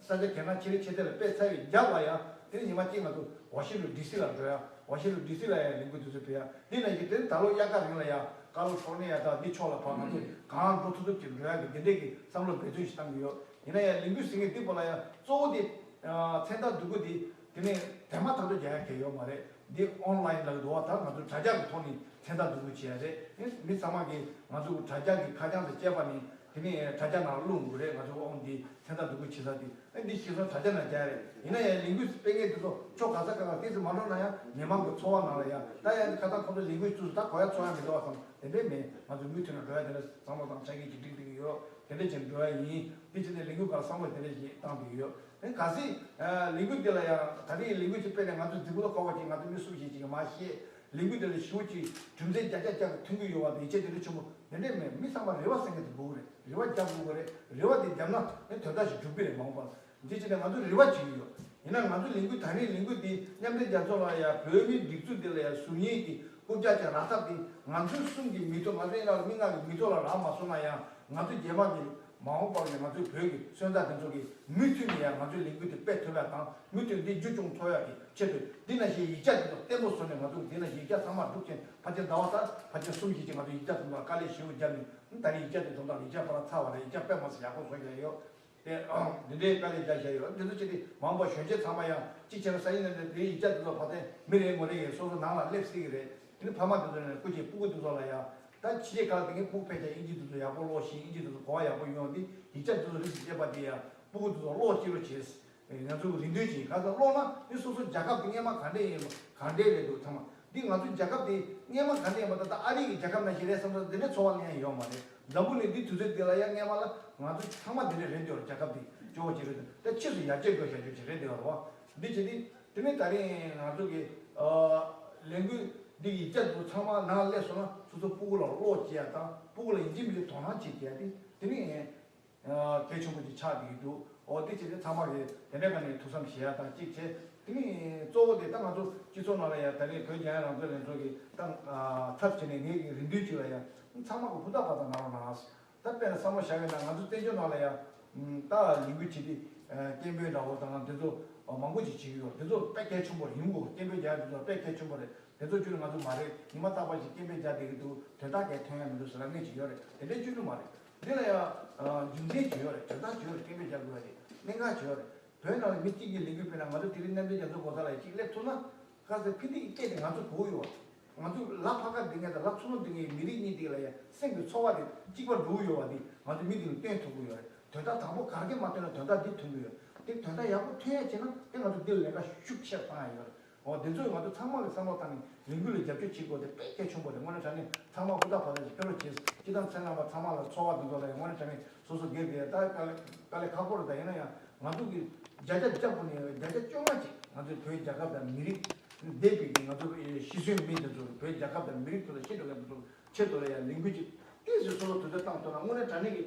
ས་ཆ་གལ་ན་ཆེ་རེ་ཆེ་ཚད་ལ་སྤེལ་ཚར་བའི་རྒྱབ་ལ་ཡང་དེ་ནི་ཉི་མ་གཅིག་ང་ཚོ་ཝ་ཤིང་ཊོན་ཌི་སི་ལ་འགྲོ་ཡ། ཝ་ཤིང་ཊོན་ཌི་སི་ལ་ཡང་ལས་འགུལ་དུས་ཚོད་སྤེལ་ཡ། འདི་ནང་བཞིན་དེ་ནི་ད་ལོ་དབྱར་ཁ་རིང་ལ་ཡང་ཀ་ལི་ཧྥོར་ནི་ཡ་དང་འདི་ཕྱོགས་ལ་ཕར་ང་ཚོ་གང་འགྲོ་ཐུབ་ཐུབ་ཅིག་འགྲོ་ཡ་གི་འདི་འདྲས་ཀྱི་བསམ་བློ་འབད་བརྩོན་ཞིག་བཏང་གི་ཡོད། ཡིན་ན་ཡང་ལས་འགུལ་ཟིན་མཁན་འདི་པོ་ལ་ཡང་གཙོ་བོ་དེ་མཚན་རྟགས་བསྡུ་དགོས་དེ་དེ་ནི་དེ་མ་ཐག་ཏུ་རྒྱག་ཡ་གལ་ཡོད་མ་རེད། འདི་ཨོན་ལ་ཡིན་ལ་འདུག་བ། ད་ང་ཚོ་དྲ་རྒྱ་གི་ཐོག་ནས་མཚན་རྟགས་བསྡུ་དགོས་བྱེད་ཡ་རེད། ཨེ། མི་ཚང་མ་གིས་ང་ཚོ་གི་དྲ་རྒྱ་གི་ཁ་བྱང་དང་བཅས་པ་ནས་དེ་ནས་དྲ་རྒྱ་ནང་བླུག་དགོས་རེད། ང་ཚོ་ཨོན་འདི་མཚན་རྟགས་བསྡུ་དགོས་བྱེད་ས་དེ། ཨེ། འདི་ཤེས་སོང་དྲ་རྒྱ་ནང་རྒྱག་ཡ་རེད། ཡིན་ན་ཡང་ལས་འགུལ་སྤེལ་མཁན་དེ་ཚོ་ཕྱོགས་ག་ས་ག་ག་ཏོག་ཙམ་མ་འགྲོ་ན་ཡང་མི་མང་གི་ཚོར་བ་ནང་ལ་ཡང་ད་ཡང་ཁ་སང་ཁོང་ཚོ་ལས་འགུལ་བཙུགས་ད་གོ་ཡ་ཚོར་ཡ་མི་འདུག་བ་བསམ། དེ་འདྲས་མེད། ང་ཚོ་མུ་མཐུད་ནས་འགྲོ་ཡ་དེ་འདྲ་བསམ་བློ་དང་ཆ་རྐྱེན་གྱི་སྒྲིག་སྒྲིག་ཡོད། དེ་འདྲས་ཀྱི་འགྲོ་ཡ་ཡིན། དེ་བྱས་ནས་ལས་འགུལ་སྒང་བསམ་བློ་དེ་འདྲས་ཞིག་བཏང་བསྡད་ཡོད། ཨེ། གལ་སྲིད་ལས་འགུལ་འདི་ལ་ཡང་ད་རེས་ལས་འགུལ་ཅིག་སྤེལ་ནས་ང་ཚོ་རྫིག་པོ་ལ་གོ་བ་ཅིག་ང་ཚོ་མི་སུམ་བཞི་ཅིག་གིས་མར་བཤད། ལས་འགུལ་འདི་ལ་ཞེ་པོ་ཅིག་རྒྱུ་མཚན་བརྒྱ་ཆ་བརྒྱ་ཐོན་གྱི་ཡོད་པ་དང་ཡིད་ཆེས་དེ་འདྲ་ཆེན་པོ་དེ་འདྲས་མེད། མི་ཚང་མ་རེ་བ་སེམས་ཀྱི་དུ་འབུག་རེད། རེ་བ་རྒྱབ་དགོས་རེད། རེ་བ་དེ་བརྒྱབ་ན་ནི་དོན་དག་ཞིག་འགྲུབ་ཀྱི་རེད། མ་འོངས་པར་འདི་བྱས་ནས་ང་ཚོ་རེ་བ་བྱེད་ཀྱི་ཡོད། ཡིན་ན་ང་ཚོ་ལས་འགུལ་ད་རེས་ལས་འགུལ་འདི་མཉམ་འབྲེལ་རྒྱལ་ཚོགས་ལ་ཡང་བོད་མིའི་སྒྲིག་འཛུགས་འདི་ལ་ཡང་ཟུར་ཉན་གྱི་རྐུབ་བཀྱག་ཅིག་རག་ཐབས་དེ་ང་ཚོའི་གསུམ་གྱི་མི་ཐོག་ང་ཚོའི་ནང་ལ་མི་ལྔ་གི་མི་ཐོག་ལ་རག་མ་སོང་ན་ཡང་ང་ཚོ་རྗེས་མ་གི་མ་འོངས་པར་གྱི་ང་ཚོའི་བོད་ཀྱི་སོན་རྩ་དེ་ཚོ་གི་མུ་མཐུད་ནས་ཡང་ང་ཚོའི་ལས་འགུལ་དེ་སྤེལ་ཐུབ་ཡ་དང་མུ་མཐུད་འདི་རྒྱུན་སྐྱོང་ཐུབ་ཡ་གི་ཆེད་དུ་འདི་ནང་བཞིན་ཡིག་ཆ་དེ་ཚོ་བརྟན་པོ་བཟོས་ནས་ང་ཚོ་འདི་ནང་བཞིན་ཡིག་ཆ་ཚང་མ་སྒྲུབ་ཆེན་ཕལ་ཆེར་ཟླ་བ་ལྟར་ཕལ་ཆེར་གསུམ་བཞི་ཅིག་ང་ཚོ་ཡིག་ཆ་ཚང་མ་དཀའ་ལས་ཞེ་པོ་བརྒྱབ་ནས་ད་རེས་ཡིག་ཆ་དེ་དོན་དག་ཡིག་ཆ་ཕར་ཚར་བ་རེད། ཡིག་ཆ་དཔེ་མ་སྲིད་ཡག་པོ་བཟོ་བཞག་ཡོད། དེ་འདི་འདྲའི་དཀའ་ལས་རྒྱག་བཞག་ཡོད། འདི་ཚོ་ཅི་སྟེ་མ་འོངས་པ་གཞོན་སྐྱེས་ཚང་མ་ཡང་གཅིག་བྱས་ན་ས་ཡིན་ན་འདི་ཡིག་ཆ་འདི་ཚོ་ཕ་ཏན་མི་རེ་ངོ་རེ་ཡིན་སོ་སོ་ནང་ལ་སླེབས་སྲིད་ཀྱི་རེད། དེ་ནི་ཕ་མ་འདི་ཚོ་ནས་སྐུ་མཁྱེན་སྤུ་གུ་འདི་ཚོ་ལ་ཡང་ད་ཕྱི་རྒྱལ་ཁག་ལ་དེ་ངས་སྤུ་གུ་ཕལ་ཆེར་ཨིན་ཇི་འདི་ཚོ་ཡག་པོ་ཀློག་ཤེས། ཨིན་ཇི་འདི་ཚོ་གོ་བ་ཡག་པོ་ཡོང་། འདི་ཡིག་ཆ་འདི་ཚོ་རིགས་སུ་བཅད་པ་འདི་ཡང་སྤུ་གུ་འདི་ཚོ་ཀློག་ཅི་རུ་བྱེད། ང་ཚོ་རེ་འདུན་ཅིག་ག་ཚོད་ཀློག་ན་ནི་སོ་སོ་རྒྱལ་ཁབ་དེ་སྔས་མ་ག་འདྲས་ཡིན་པ་ག་འདྲས་རེད་འདུག་ཚང་མ། འདི་ང་ཚོ་རྒྱལ་ཁབ་དེ་སྔས་མ་ག་འདྲས་ཡིན་པ་དང་ད་ཨ་རི་གི་རྒྱལ་ཁབ་ནང་བཞིན་རེད་བསམ་ཚོད་འདི་འདྲའི་ཚོར་བ་ལེན་ཡ་ཡོད་མ་རེད། འཛམ་བུ་གླིང་འདི་དུས་ཚོད་འདི་ལ་ཡ་སྔས་མ་ལ་ང་ཚོ་ཚང་མ་འདི་འདྲས་རེད་འདུག་རྒྱལ་ཁབ་དེ་སྐྱོ་བོ་ཅིག་རེད་འདུག་ད་ཕྱིས་སུ་ཡར་རྒྱས་དགོས་བྱ་རྒྱུ་ཅིག་རེད་འདུག་རེད་བ། འདི་བྱེད་དུས་དེ་ནས་ད་རིང་ང་ཚོ་གི་ལས་འགུལ་འདི་ཡིག་ཆ་འདི་ཚང་མ་ནང་སླེབས་སོང་ན་སོ་སོ་སྤུ་གུ་ལ་ཀློག་བྱེད་ཡ་དང་སྤུ་གུ་ལ་ཡིན་གཅིག་མིན་གཅིག་དོ་སྣང་བྱེད་བྱེད་ཡ་དེ་དེ་ནས། གལ་ཆེན་པོ་ཅིག་ཆགས་བསྡད་ཀྱི་འདུག་འོ་དེ་བྱས་ཏེ་ཚང་མ་གིས་དེ་འདྲའི་སྒང་ནས་ཐུགས་བསམ་བཞེས་ཡ་དང་གཅིག་བྱས། དེ་ནས་གཙོ་བོ་དེ་ད་ང་ཚོ་སྤྱི་ཚོགས་ནང་ལ་ཡ་ད་རེས་བོད་རྒྱལ་ཡོངས་རང་བཙན་ལྷན་ཚོགས་ཀྱི་ད་ཚབ་བྱས་ནས་ངེད་ཀྱི་རེ་འདུན་ཅིག་ལ་ཡ་ཚང་མ་གིས་ཧུར་ཐག་ཧུར་ཐག་གནང་རོགས་གནང་། ད་དཔེར་ན་བསམ་བློ་བཞག་པ་ཡིན་ན་ང་ཚོ་བཙན་བྱོལ་ནང་ལ་ཡ་ད་ལས་འགུལ་བྱེད་དུས་སྐད་འབོད་འདྲ་བོ་དང་དེ་ཚོ་མང་པོ་ཅིག་བྱེད་ཀྱི་ཡོད། དེ་ཚོ་དཔེ་གལ་ཆེན་པོ་རེད། ཡིན་དགོས། སྐད་འབོད་རྒྱག་ཡ་དེ་ཚོ་དཔེ་གལ་ཆེན་པོ་རེད། དེ་ཚོ་བརྒྱུད་ནས་ང་ཚོ་མ་རེད། ཉི་མ་རྟག་པར་ཞིག་སྐད་འབོད་རྒྱག་བསྡད་ཀྱི་འདུག་དོན་དག་གས་ཐོན་ཡ་མི་འདུག་ཟེར་ལབ་མཁན་ཅིག་ཡོད་རེད། དེ་འདྲའི་བཅོས་མིན་མ་རེད། འདི་ལ་ཡང་རྒྱུ་མཚན་ཅིག་ཡོད་རེད། དོན་དག་ཅིག་ཡོད་རེད། སྐད་འབོད་རྒྱག་དགོས་ཡ་དེ་གནད་འགག་ཅིག་ཡོད་རེད། བོད་ནང་ལ་མི་གཅིག་གིས་ལས་འགུལ་སྤེལ་ན་ང་ཚོ་དེ་རིང་མཉམ་འབྲེལ་རྒྱལ་ཚོགས་སྒོ་རྩ་ལ་ཡ་གཅིག་སླེབས་ཐུབ་ན་ག་ཚོད་ཕན་ཐོགས་ཀྱི་སྐད་དེ་ང་ཚོ་གོ་གི་ཡོད། ང་ཚོ་ལ་ཕར་ཁ་སྡུག་མཁན་དང་ལ་ཚུར་ལོག་སྡུག་མཁན་མི་རིགས་གཉིས་དེ་ལ་ཡ་སེམས་ཀྱི་ཚོར་བ་དེ་གཅིག་པ་འགྲོ་གི་ཡོད་པ་དེ་ང་ཚོ་མི་དེ་ལ་སྟོན་ཐུབ་ཀྱི་ཡོད་རེད། དོན་དག་དང་པོ་ག་གེ་མ་ཐོན་ན་དོན་དག་འདི་ཐོན་གྱི་ཡོད། དེ་དོན་དག་ཡག་པོ་ཐོན་ཡ་བྱས་ན་དེ་ང་ཚོ་འདི་ལ་ལས་ཀ་ཤུགས་ཆེར་བཏང་ཡ་ཡོད་རེད། འོ་དེ་ཚོས་ང་ཚོ་ཚང་མ་གི་བསམ་བློ་བཏང་ནས་ལས་འགུལ་ལ་རྒྱབ་སྐྱོར་བྱེད་དགོས་དེ་དཔེ་གལ་ཆེན་པོ་རེད། དངོས་གནས་དྲང་གནས་ཚང་མ་ཧུར་ཐག་ཧུར་ཐག་ཅིག་ཕེབས་རོགས་བྱེད། སྤྱི་བཏང་ཚེ་རིང་ལགས་ཚང་མ་ལ་ཚོར་བ་འདི་ཚོ་ལ་ཡང་དངོས་གནས་དྲང་གནས་སོ་སོ་སྒེར་གྱི་ད་དཀའ་ལས་དཀའ་ལས་ཁག་པོ་རེད། ད་ཡིན་ན་ཡང་ང་ཚོ་གི་བརྒྱ་ཆ་བརྒྱ་པོ་ནས་བརྒྱ་ཆ་བཅོ་ལྔ་ཅིག་ང་ཚོའི་བོད་རྒྱལ་ཁབ་དང་མི་རིགས་འདས་པའི་གི་ང་ཚོ་ཤི་གསོན་མི་དེ་ཚོ་བོད་རྒྱལ་ཁབ་དང་མི་རིགས་ཐོག་ལ་ཤི་འགྲོ་མཁན་དེ་ཚོ་ཆེད་དུ་ལ་ཡང་ལས་འགུལ་ཅིག་ཏོག་ཙམ་སོ་སོ་དུས་ཚོད་བཏང་ཐུབ་ན་དངོས་གནས་དྲང་གནས་ཀྱི་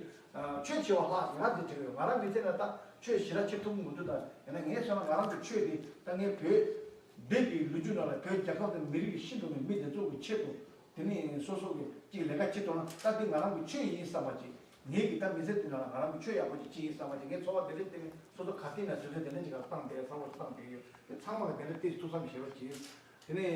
ཆོས་ཆེ་བ་ལྷག་ང་དེ་དྲན་ཡོད། ང་རང་མི་ཚེ་ནང་ད་ཆོས་ཞེ་དྲག་བྱེད་ཐུབ་ཀྱི་མི་འདུག་ད་ཡིན་ན་ངས་བསམ་ན་ང་རང་གི་ཆོས་དེ་ད་ངས་བོད་འདས་པའི་ལོ་རྒྱུས་ནང་ལ་བོད་རྒྱལ་ཁབ་དང་མི་རིགས་ཀྱི་ཤི་འགྲོ་བའི་མི་དེ་ཚོ་གི་ཆེད་དུ་དེ་ནས་སོ་སོ་གི་ཅིག་ལས་ཀ་བྱེད་ཐུབ་ན་ད་དེ་ང་རང་གི་ཆོས་ཡིན་བསམ་པ་ཅིག་ངས་ཀྱི་ད་མི་ཚེ་འདི་ནང་ལ་ང་རང་གི་ཆོས་ཡག་པོ་ཅིག་བྱེད་ཡིན་བསམ་པ་ཅིག་ངས་ཚོར་བ་དེ་འདྲ་བསྟན་ནས་སོ་སོ་ག་དུས་ན་དུས་ཚོད་དེ་འདྲ་ཅིག་ལ་བཏང་བསྡད་བསམ་བློ་བཏང་བསྡད་ཡོད། དེ་ཚང་མ་ལ་དེ་འདྲ་ཏོག་ཙམ་ཐུགས་བསམ་བཞེས་རོགས་གྱིས། དེ་ནས་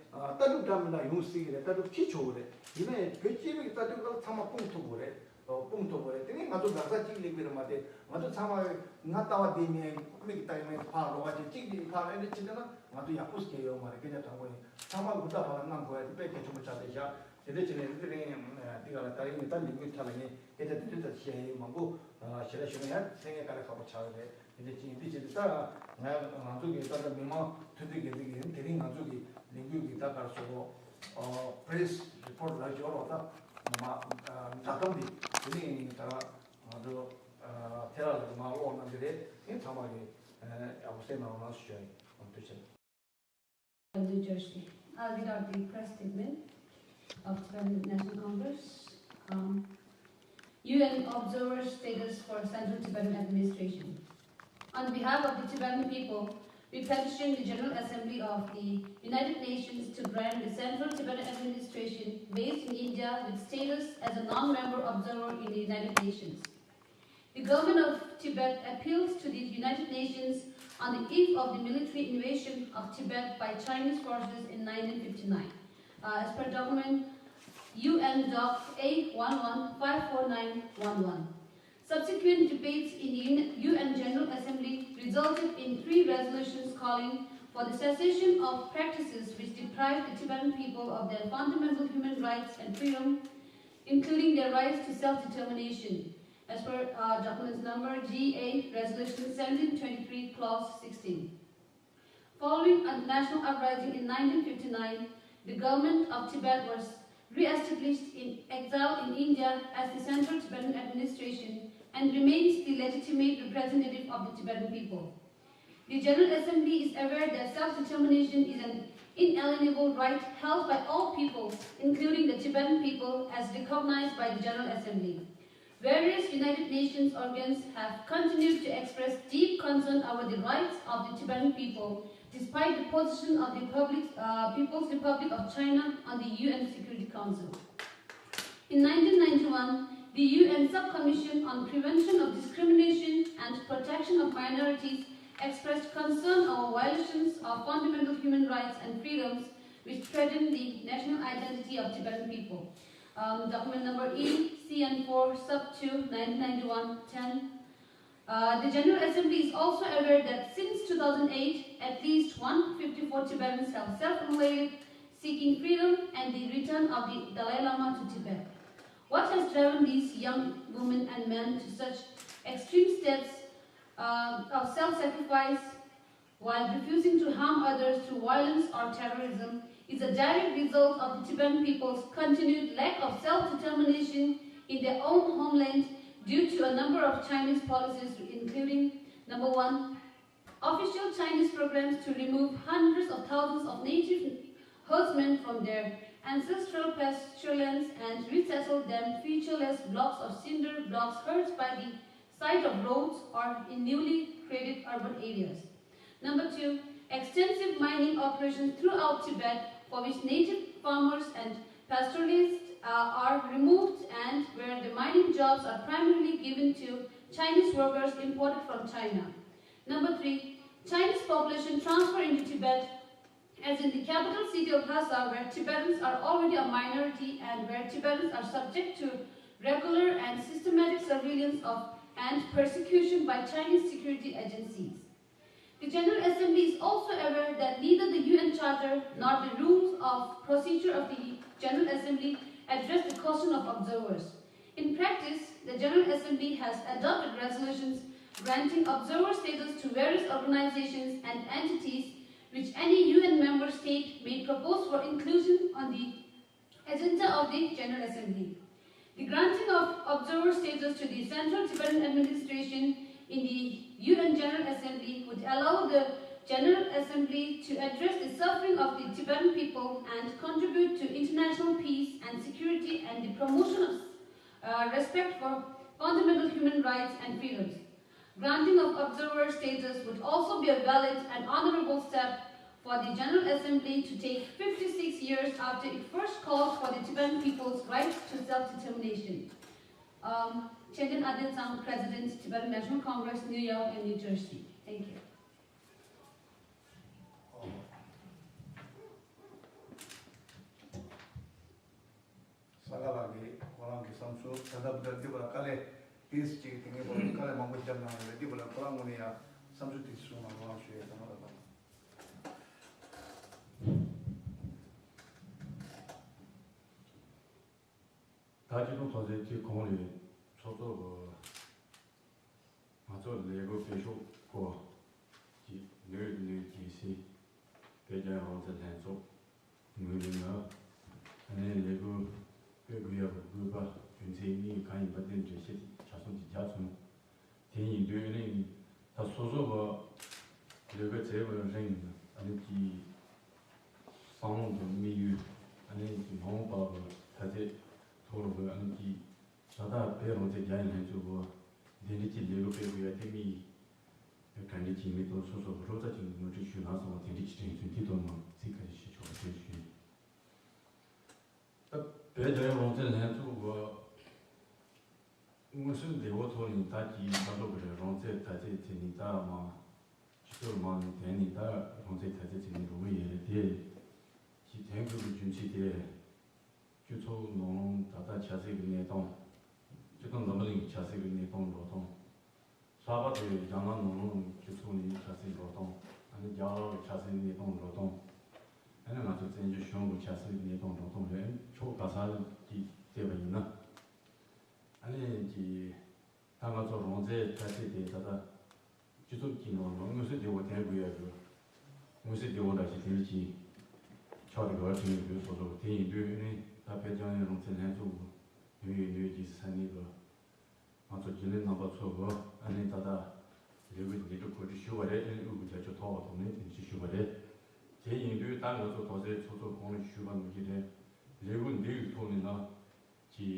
ལྟ་གྲུབ་འདྲ་མི་འདྲ་ཡོང་སྲིད་ཀྱི་རེད། ལྟ་གྲུབ་ཅི་ཆོག་གི་རེད། ཡིན་ནའི་བོད་སྤྱི་པའི་ལྟ་གྲུབ་ལ་ཚང་མ་སྤུངས་ཐུབ་དགོས་རེད། སྤུངས་ཐུབ་དགོས་རེད། དེ་ནས་ང་ཚོ་འགག་རྩ་གཅིག་སླེབས་ཀྱི་རེད་མ་གཏོགས་ང་ཚོ་ཚང་མ་ང་ལྟ་བ་བདེ་མིན་མིག་གིས་ལྟ་ཡོང་ནས་ཕར་རོགས་པ་བྱེད་གཅིག་གིས་ཕར་ཨེ་འདྲ་བྱེད་འདོད་ན་ང་ཚོ་ཡག་པོ་ཞིག་ཡོད་མ་རེད། སྐད་ཆ་དྲང་པོ་ཡིན། ཚང་མ་ཧུར་ཐག་ཕར་ལ་གནང་དགོས་ཡ་དེ་དཔེ་གལ་ཆེན་པོ་ཆགས་བསྡད་བཞག་དེ་འདྲ་བྱས་ནས་དེ་རིང་འདི་ག་ལ་ད་རིང་ནི་ད་ལས་འགུལ་ཐད་ལ་ངས་སྐད་ཆ་དེ་འདྲ་ད་བཤད་ཡ་ཡོད་མང་པོ་ཞེ་དྲག་ཞུ་ན་ཡང་མཚན་སྙན་དཀའ་ལས་ཁག་པོ་ཆགས་ཀྱི་རེད། དེ་འདྲ་བྱས་ནས་འདི་བྱས་ཏེ་ད་ང་ང་ཚོ་གི་ད་ལྟ་མི་མང་མཐུན་སྒྲིལ་འགན་འཛིན་གྱི་དེ་རིང་ང་ཚོ་གི་ལས་འགུལ་གྱི་ད་ག་རེ་ཟེར་དགོས། ཨ་པེ་རེ་སི་རི་པོ་ཊི་ལ་འབྱོར་བ་ད་མ་བསྒྲགས་གཏམ་འདི་དེ་རིང་ད་ང་ཚོ་ཨ་ཐེ་ར་ལ་མ་ཀློག་གནང་གི་རེད། དེ་ཚང་མ་གི་ཨ་ཡག་པོ་གསན་གནང་རོགས་གནང་ཞུ་ཡ་ཡིན། ཐུགས་རྗེ་ཆེ། New Jersey. I'll read out the press statement of Tibetan National Congress. Um, U N observer status for Central Tibetan Administration. On behalf of the Tibetan people, we petition the General Assembly of the United Nations to grant the Central Tibetan Administration, based in India, with status as a non-member observer in the United Nations. The government of Tibet appeals to the United Nations on the eve of the military invasion of Tibet by Chinese forces in nineteen fifty-nine, uh, as per document U N Doc A one one five four nine one one. Subsequent debates in the U N General Assembly resulted in three resolutions calling for the cessation of practices which deprive the Tibetan people of their fundamental human rights and freedom, including their rights to self-determination, as per, uh, documents number G A, Resolution seventeen twenty-three, Clause sixteen. Following a national uprising in nineteen fifty-nine, the government of Tibet was re-established in exile in India as the Central Tibetan Administration and remains the legitimate representative of the Tibetan people. The General Assembly is aware that self-determination is an inalienable right held by all people, including the Tibetan people, as recognized by the General Assembly. Various United Nations organs have continued to express deep concern over the rights of the Tibetan people, despite the position of the Public, uh, People's Republic of China on the U N Security Council. In nineteen ninety-one, the U N Subcommission on Prevention of Discrimination and Protection of Minorities expressed concern over violations of fundamental human rights and freedoms which threaten the national identity of Tibetan people. Um, document number E C N four sub two, nineteen ninety-one, ten. Uh, the General Assembly is also aware that since two thousand eight, at least one fifty-four Tibetans have self-immolated seeking freedom and the return of the Dalai Lama to Tibet. What has driven these young women and men to such extreme steps, uh, of self-sacrifice while refusing to harm others through violence or terrorism is a direct result of the Tibetan people's continued lack of self-determination in their own homeland due to a number of Chinese policies, including, number one, official Chinese programs to remove hundreds of thousands of native herdsmen from their ancestral pasture lands and resettle them featureless blocks of cinder blocks herds by the side of roads or in newly created urban areas. Number two, extensive mining operations throughout Tibet, for which native farmers and pastoralists, uh, are removed and where the mining jobs are primarily given to Chinese workers imported from China. Number three, Chinese population transfer into Tibet, as in the capital city of Lhasa, where Tibetans are already a minority and where Tibetans are subject to regular and systematic surveillance of and persecution by Chinese security agencies. The General Assembly is also aware that neither the U N Charter nor the rules of procedure of the General Assembly address the question of observers. In practice, the General Assembly has adopted resolutions granting observer status to various organizations and entities which any U N member state may propose for inclusion on the agenda of the General Assembly. The granting of observer status to the Central Tibetan Administration in the U N General Assembly would allow the General Assembly to address the suffering of the Tibetan people and contribute to international peace and security and the promotion of, uh, respect for fundamental human rights and freedoms. Granting of observer status would also be a valid and honorable step for the General Assembly to take fifty-six years after it first called for the Tibetan people's right to self-determination. Um, Chenjen Aden Tsang, President, Tibetan National Congress, New York and New Jersey. Thank you. ས་ག་ལགས་ཀྱིས་ཁོ་རང་གི་བསམ་ཚུལ་ད་ལྟ་བར་འདི་བར་དཀའ་ལས་ཏིས་ཅིག་དེ་ངའི་བར་དཀའ་ལས་མང་པོ་བརྒྱབ་གནང་ཡོད་རེད། འདི་བར་ཁོ་རང་ངོས་ནས་ཡང་བསམ་ཚུལ་ཏིས་གསུང་གནང་རོགས་གནང་ཞུ་ཡས་ད་ང་ལ་ད། ད་སྤྱི་ཚོགས་ཐོག་ཚད་ཀྱི་གོང་ལས་ཚོགས་གཙོ་གི་ང་ཚོ་ལས་འགུལ་སྤེལ་ཕྱོགས་སྐོར་གྱི་ནུས་ནུས་ཀྱི་སྲིད་བོད་རྒྱལ་ཡོངས་རང་བཙན་ལྷན་ཚོགས་ངོས་ནས་ནི་ཨ་ནེ་ལས་འགུལ་སྤེལ་དགོས་ཡག་གི་དགོས་པ་རྒྱུ་མཚན་གཉིས་གང་ཡིན་པ་དེ་འགྲེལ་བཤད་ཆ་ཚང་ཅིག་རྒྱག་སོང་། དེ་ཡིན་དུས་ཨ་ནེ་ད་སོ་སོ་གི་ལས་འགུལ་བྱས་པའི་རིང་ཨ་ནེ་གྱི་བསམ་བློ་དང་དམིགས་ཡུལ་ཨ་ནེ་གྱི་མ་འོངས་པ་གི་ད་ལྟའི་ཐོག་ལ་གི་ཨ་ནེ་གྱི་ད་ལྟ་བོད་རང་བཙན་རྒྱལ་ཡོངས་ལྷན་ཚོགས་གི་འདི་འདྲ་གྱི་ལས་འགུལ་སྤེལ་དགོས་ཡ་དེ་དམིགས་ཡུལ་ག་འདྲ་གྱི་མི་དང་སོ་སོ་གི་རོགས་ཚ་ཅིག་ངོ་སྤྲོད་ཞུས་ན་སོང་བ་དེ་འདྲ་གྱི་དྲན་ཚུལ་འདི་དང་མ་ཚིག་ཁ་ཤས་ཞུ་ཆོག་པ་དྲན་ཞུས། ད་བོད་རྒྱལ་ཡོངས་རང་བཙན་ལྷན་ཚོགས་ཀྱི་མངོན་གསལ་དོད་པོ་ཐོག་ནས་ད་ཀྱི་ད་ལྟོ་གི་རང་བཙན་དར་རྒྱས་ཚེ་ནི་ད་མ་སྤྱི་ཚོགས་མང་ནས་དེ་ནི་ད་རང་བཙན་དར་རྒྱས་ཚེ་ནི་འགྲོ་གི་ཡོད་རེད་དེ། ཀྱི་དེང་དུས་ཀྱི་རྒྱུ་མཚན་དེ་སྤྱི་ཚོགས་ནང་ད་ལྟ་ཆབ་སྲིད་ཀྱི་གནས་སྟངས་སྤྱི་ཚོགས་འཛམ་བུ་གླིང་གི་ཆབ་སྲིད་ཀྱི་གནས་སྟངས་འགྲོ་སྟངས། ལྷག་པར་དུ་རྒྱ་ནག་ནང་ལོགས་ཀྱི་ཕྱོགས་ནས་ཆབ་སྲིད་འགྲོ་སྟངས། ཨ་ནི་རྒྱ་གར་གྱི་ཆབ་སྲིད་གནས་སྟངས་འགྲོ་སྟངས། ཨ་ནི་ང་ཚོ་བཙན་བྱོལ་གཞུང་གི་ཆབ་སྲིད་གནས་སྟངས་འགྲོ་སྟངས་རེད། ཕྱོགས་ག་ས་ཀྱིས་བལྟས་པ་ཡིན་ན། ཨ་ནི་ཀྱི་ད་ང་ཚོ་རང་བཙན་དར་རྒྱས་དེ་ད་ལྟ་སྤྱི་ཚོགས་ཀྱི་ནང་ལ་མངོན་གསལ་དོད་པོ་ལྡན་དགོས་ཡ་གི་མངོན་གསལ་དོད་པོ་འདྲ་ཞིག་དེ་འདྲ་ཅིག་ཆགས་ཏེ་ག་བ་བྱུང་ཡོད་པའི་སོ་སོ་དེ་ཡིན་དུས་ཨ་ནི་ད་བོད་རྒྱལ་ཡོངས་རང་བཙན་ལྷན་ཚོགས་ཀྱི་ཡོད་ཡོད་ནུས་ཀྱི་ས་གནས་ཀྱི། ང་ཚོ་རྒྱུན་ལས་རྣམ་པ་ཚོ་གིས་ཨ་ནི་ད་ལྟ་ལས་འགུལ་འདི་འདྲ་གོ་སྒྲིག་ཞུས་པ་རེད། ཨ་ནི་དབུས་ཀྱི་རྒྱབ་སྐྱོར་ཐོབ་པ་ཐོག་ནས་དེ་འདྲ་ཞུས་པ་རེད། དེ་ཡིན་དུས་ད་ང་ཚོ་དོགས་སེལ་ཚོགས་གཙོ་གོང་ནས་ཞུས་པ་ནང་བཞིན་རེད། ལས་འགུལ་འདི་ཡི་ཐོག་ནས་ན་ཀྱི་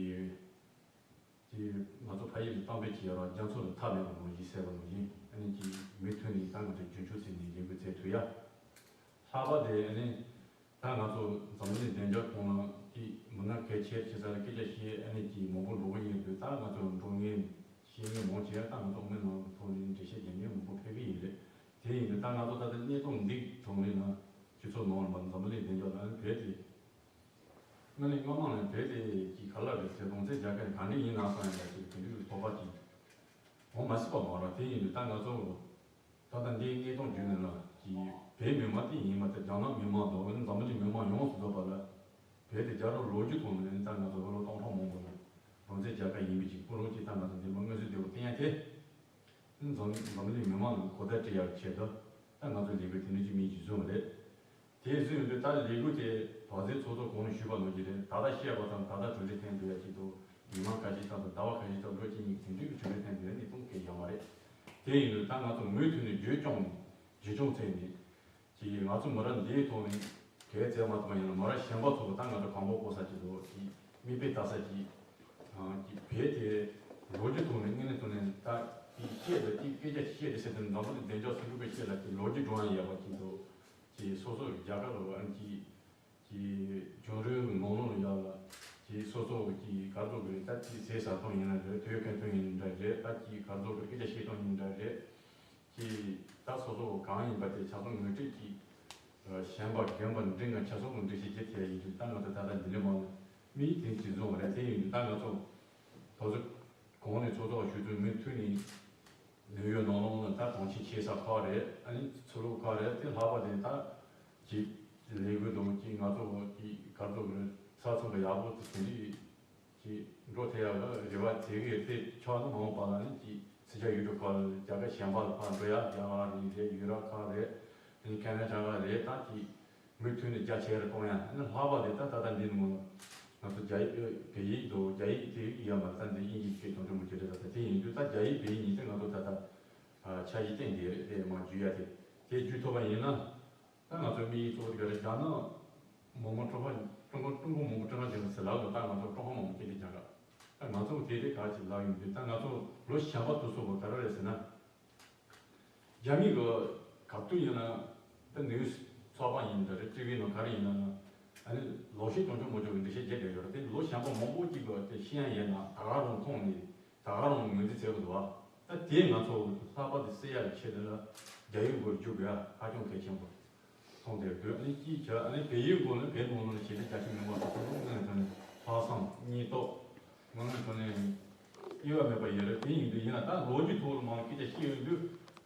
ཀྱི་ང་ཚོ་ཕ་ཡུལ་གྱི་གཏམ་དཔེ་ཅིག་ཡོད་ར། རྒྱ་མཚོ་ལ་མཐའ་མེད་པ་ནང་བཞིན་ཟེར་བ་ནང་བཞིན་ཨ་ནི་ཀྱི་མུ་མཐུད་ནས་ད་ང་ཚོ་རྒྱུན་འཁྱོངས་བྱས་ནས་ལས་འགུལ་བྱེད་ཐུབ་ཡ། ལྷག་པར་དུ་ཨ་ནི། ད་ང་ཚོ་འཛམ་བུ་གླིང་བདེ་འཇགས་ཁོངས་ནང་གི་མི་སྣ་གལ་ཆེ་ཆེ་ས་ལ་སྐད་ཆ་བཤད་ཨ་ནི་ཀྱི་མང་པོ་འགྲོ་གི་ཡོད་དུས། ད་ང་ཚོ་འགྲོ་ངེས་ཤེས་ངེས་མང་ཆེ་ད་ང་ཚོ་མི་ནང་གི་ཐོག་ནས་འགྲེལ་བཤད་རྒྱག་མཁན་མང་པོ་ཕེབས་ཀྱི་ཡོད་རེད། དེ་ཡིན་དུས་ད་ང་ཚོ་ད་ལྟ་གནས་སྟངས་འདི་གྲོང་ལས་ནང་སྤྱི་ཚོགས་ནང་ལ་འཛམ་བུ་གླིང་བདེ་འཇགས་ལ་བོད་དེ་སྔ་ནས་སྔ་མ་ནས་བོད་དེ་ཀྱི་ག་ལ་རེད་ཟེར། རང་བཙན་རྒྱལ་ཁབ་ག་འདྲ་ཡིན་ན་སང་ཡང་ལ་ཅིག་དེ་འདྲའི་དོགས་པ་ཅིག་འོང་མ་སྲིད་པ་མ་རེད། དེ་ཡིན་དུས་ད་ང་ཚོ། ད་ལྟ་འདིའི་གནས་སྟངས་བརྒྱུད་ནས་ལ་ཀྱི་བོད་མི་མང་དེ་ཡིན་མ་ཐག་རྒྱ་ནག་མི་མང་དང་འཛམ་བུ་གླིང་མི་མང་ཡོངས་སུ་རྫོགས་པ་ལ་བོད་དེ་རྒྱལ་རབས་ལོ་རྒྱུས་ཐོག་ནས་ད་ང་ཚོ་ལོ་སྟོང་ཕྲག་མང་པོ་ལ་རང་བཙན་རྒྱལ་ཁབ་ཡིན་པའི་ཅིག་ཁོ་རང་ཅིག་ད་ང་ཚོ་འདི་མ་མངོན་གསལ་དོད་པོ་བསྟན་ཡ་དེ་འཛམ་འཛམ་བུ་གླིང་མི་མང་ལ་གོ་བརྡ་སྤྲད་ཡག་ཆེད་དུ་ད་ང་ཚོ་ལས་འགུལ་དེ་འདྲ་ཅིག་མིན་གྱི་བཟོས་པ་རེད། དེ་བཟོས་ཡོང་དུས་ད་ལས་འགུལ་དེ་དོགས་སེལ་ཚོགས་གཙོ་གོང་ནས་ཞུས་པ་ནང་བཞིན་རེད། ད་ལྟ་བཤད་པ་ཙམ་ད་ལྟ་གྲུབ་འབྲས་ཐོན་འདུག་ཡ་ཅིག་འདུག་མི་མང་ཁ་ཤས་ཙམ་དང་ཟླ་བ་ཁ་ཤས་ཙམ་འགྲོ་གཅིག་གཉིས་ཀྱི་དེ་འདྲའི་གི་གྲུབ་འབྲས་ཐོན་འདུག་ཡ་གནས་སྟངས་གལ་ཡོད་མ་རེད། དེ་ཡིན་དུས་ད་ང་ཚོ་མུ་མཐུད་ནས་བརྗོད་སྐྱོང་ནས་བརྗོད་སྐྱོང་བྱས་ནས་ཀྱི་ང་ཚོ་མི་རབས་འདིའི་ཐོག་ནས་གལ་ཆེ་མ་ཐུབ་པ་ཡིན་ན་མི་རབས་གཞན་པ་ཚོ་ད་ང་ཚོ་གང་པོ་པོ་ས་ཅིག་འདུག་ཀྱི་མིག་དཔེ་ལྟ་ས་ཅིག་ཀྱི་བོད་དེ་ལོ་རྒྱུས་ཐོག་ནས་དངོས་གནས་ཐོག་ནས་ད་ཀྱི་བཤད་ལ་ཀྱི་སྐད་ཆ་བཤད་དེ་བཤད་དེ་འཛམ་བུ་གླིང་བདེ་འཇགས་སྲུང་སྐྱོབ་པའི་བཤད་ལ་ཀྱི་ལོ་རྒྱུས་སྒྲུང་ཡང་ཡོད་པ་ཅིག་འདུག་ཀྱི་སོ་སོ་རྒྱ་གར་ལ་ཨ་ནི་ཀྱི་ཀྱི་བྱུང་རིམ་ནང་ལོགས་ལ་ཡོད་ལ་ཀྱི་སོ་སོ་ཀྱི་གར་ཐོག་གི་ད་ཀྱི་ཟས་ཟ་སྟངས་ཡིན་ན་རེད། དུས་ཁ་ཐུན་ཡིན་འདྲ་རེད། ད་ཀྱི་གར་ཐོག་གི་སྐད་ཆ་བཤད་སྟངས་ཡིན་འདྲ་རེད། ཀྱི་ད་སོ་སོ་གང་ཡིན་པ་དེ་ཆ་ཚང་ངོས་སྤྲོད་ཀྱི་གཞན་པ་རྒན་པ་འདྲི་ང་ཆ་ཚང་གི་འགྲེལ་བཤད་བྱེད་ཐུབ་ཡ་ཡིན་དུས་ད་ང་ཚོ་ད་ལྟ་འདི་ལས་མང་མི་དེ་ཅི་བཟུང་བ་རེད། དེ་ཡིན་དུས་ད་ང་ཚོ་དོ་ཚོ་གོང་ནས་ཚོགས་གཙོ་ཞུ་དུས་མུ་མཐུད་ནས་ནིའུ་ཡོག་ནང་ལོགས་ལ་ད་གྲོང་ཁྱེར་ཆེ་ས་ཁག་རེད། ཨ་ནི་ཚུ་ལུག་ཁག་རེད། དེ་ལྷག་པ་དེ་ད་ཀྱི་ལས་འགུལ་དང་ཀྱི་ང་ཚོ་ཀྱི་གར་ཐོག་གི་ས་མཚམས་ཀྱི་ཡག་པོ་དེ་དེ་འདྲའི་ཀྱི་འགྲོ་ཐུབ་ཡག་ལ་རེ་བ་བྱེད་ཀྱི་ཡོད། དེ་ཆོག་ན་མ་འོངས་པ་ལ་ནི་ཀྱི་སྲིད་སྐྱོང་ཡུལ་གྲུ་ཁག་ལ་རྒྱ་གར་གཞན་པ་ལ་ཕར་འགྲོ་ཡག་རྒྱ་གར་རེད། ཡུ་རོབ་ཁག་རེད། དེ་ནི་ཁེ་ན་ཌ་ཁག་རེད། ད་ཀྱི་མུ་མཐུད་ནས་རྒྱ་ཆེ་རུ་གཏོང་ཡ། ཨ་ནི་ལྷག་པ་དེ་ད་ད་ལྟ་འདི་ནི་མོ་ང་ཚོ་རྒྱ་ཡིག་བོད་ཡིག་དང་རྒྱ་ཡིག་དེ་ཡིག་ཡོད་མ་རེད། ད་འདི་དབྱིན་ཇི་སྐད་གཏོང་རྒྱུ་མོ་ཅིག་རེད། ད་ད་དེ་ཡིན་དུས་ད་རྒྱ་ཡིག་བོད་ཡིག་གཉིས་དེ་ང་ཚོ་ད་ད་འཆར་གཞི་བཏིང་བསྡད་རེད། དེ་མ་བརྒྱུད་ཡ་དེ་དེ་བརྒྱུད་ཐུབ་པ་ཡིན་ན། ད་ང་ཚོའི་དམིགས་ཡུལ་གཙོ་བོ་དེ་ག་རེ་རྒྱ་ནག་མི་དམངས་ཀྲུང་ཧྭ་ཀྲུང་གོ་ཀྲུང་གོ་མི་དམངས་ཀྲུང་ཧྭ་རྒྱལ་ཁབ་ཟེར་ལབ་ཡོད། ད་ང་ཚོ་ཀྲུང་ཧྭ་མི་དམངས་སྐད་ཆ་རྒྱག་ག་ད་ང་ཚོ་དེ་དེ་ག་ཅིག་ལབ་ཡོང་དུས་ད་ང་ཚོ་ལོ་གཞོན་པ་དེ་ཚོ་ག་རེ་རེད་ཟེར་ན། རྒྱ་མི་གི་ག་དུས་ཡིན་ན་ད་ནིའུ་སི་ཚོགས་པ་ཡིན་ད་རེད། ཊི་ཝི་ནང་ག་རེ་ཡིན་ན་ཨ་ནི་ལོག་བཤད་གཏོང་ཆོག་མ་ཆོག་གི་འགྲེལ་བཤད་བརྒྱབ་བསྡད་ཡོད་རེད། དེ་ལོ་གཞོན་པ་མང་པོ་ཅིག་གི་དེ་ཤེས་ཡ་ཡོད་ན་ད་ག་རང་མཐོང་ནས། ད་ག་རང་ངོས་འཛིན་བྱེད་དགོས་འདུག་བ། ད་དེ་ང་ཚོ་ལྷག་པར་དུ་སེལ་ཡག་གི་ཆེད་དུ་ལ་རྒྱ་ཡིག་སྐོར་བསྒྱུར་དགོས་ཡ་ཧ་ཅང་གལ་ཆེན་པོ་མཐོང་བསྡད་འདུག་ཨ་ནི་ཅིའི་ཕྱིར་ཨ་ནི་བོད་ཡིག་སྐོར་ནི་བོད་ནང་ལ་ཞེ་དྲག་རྒྱ་ཆེ་མིན་པ་དང་། དངོས་གནས་དྲང་གནས་ལྷག་བསམ་སྙིང་སྟོབས་དངོས་གནས་དྲང་གནས་དབྱེ་བ་མེད་པ་ཡོད་རེད། དེ་ཡིན་དུས་ཡིན་ན་ད་ལོ་རྒྱུས་ཐོག་ལ་མར་སྐད་ཆ་བཤད་ཡོང་དུས་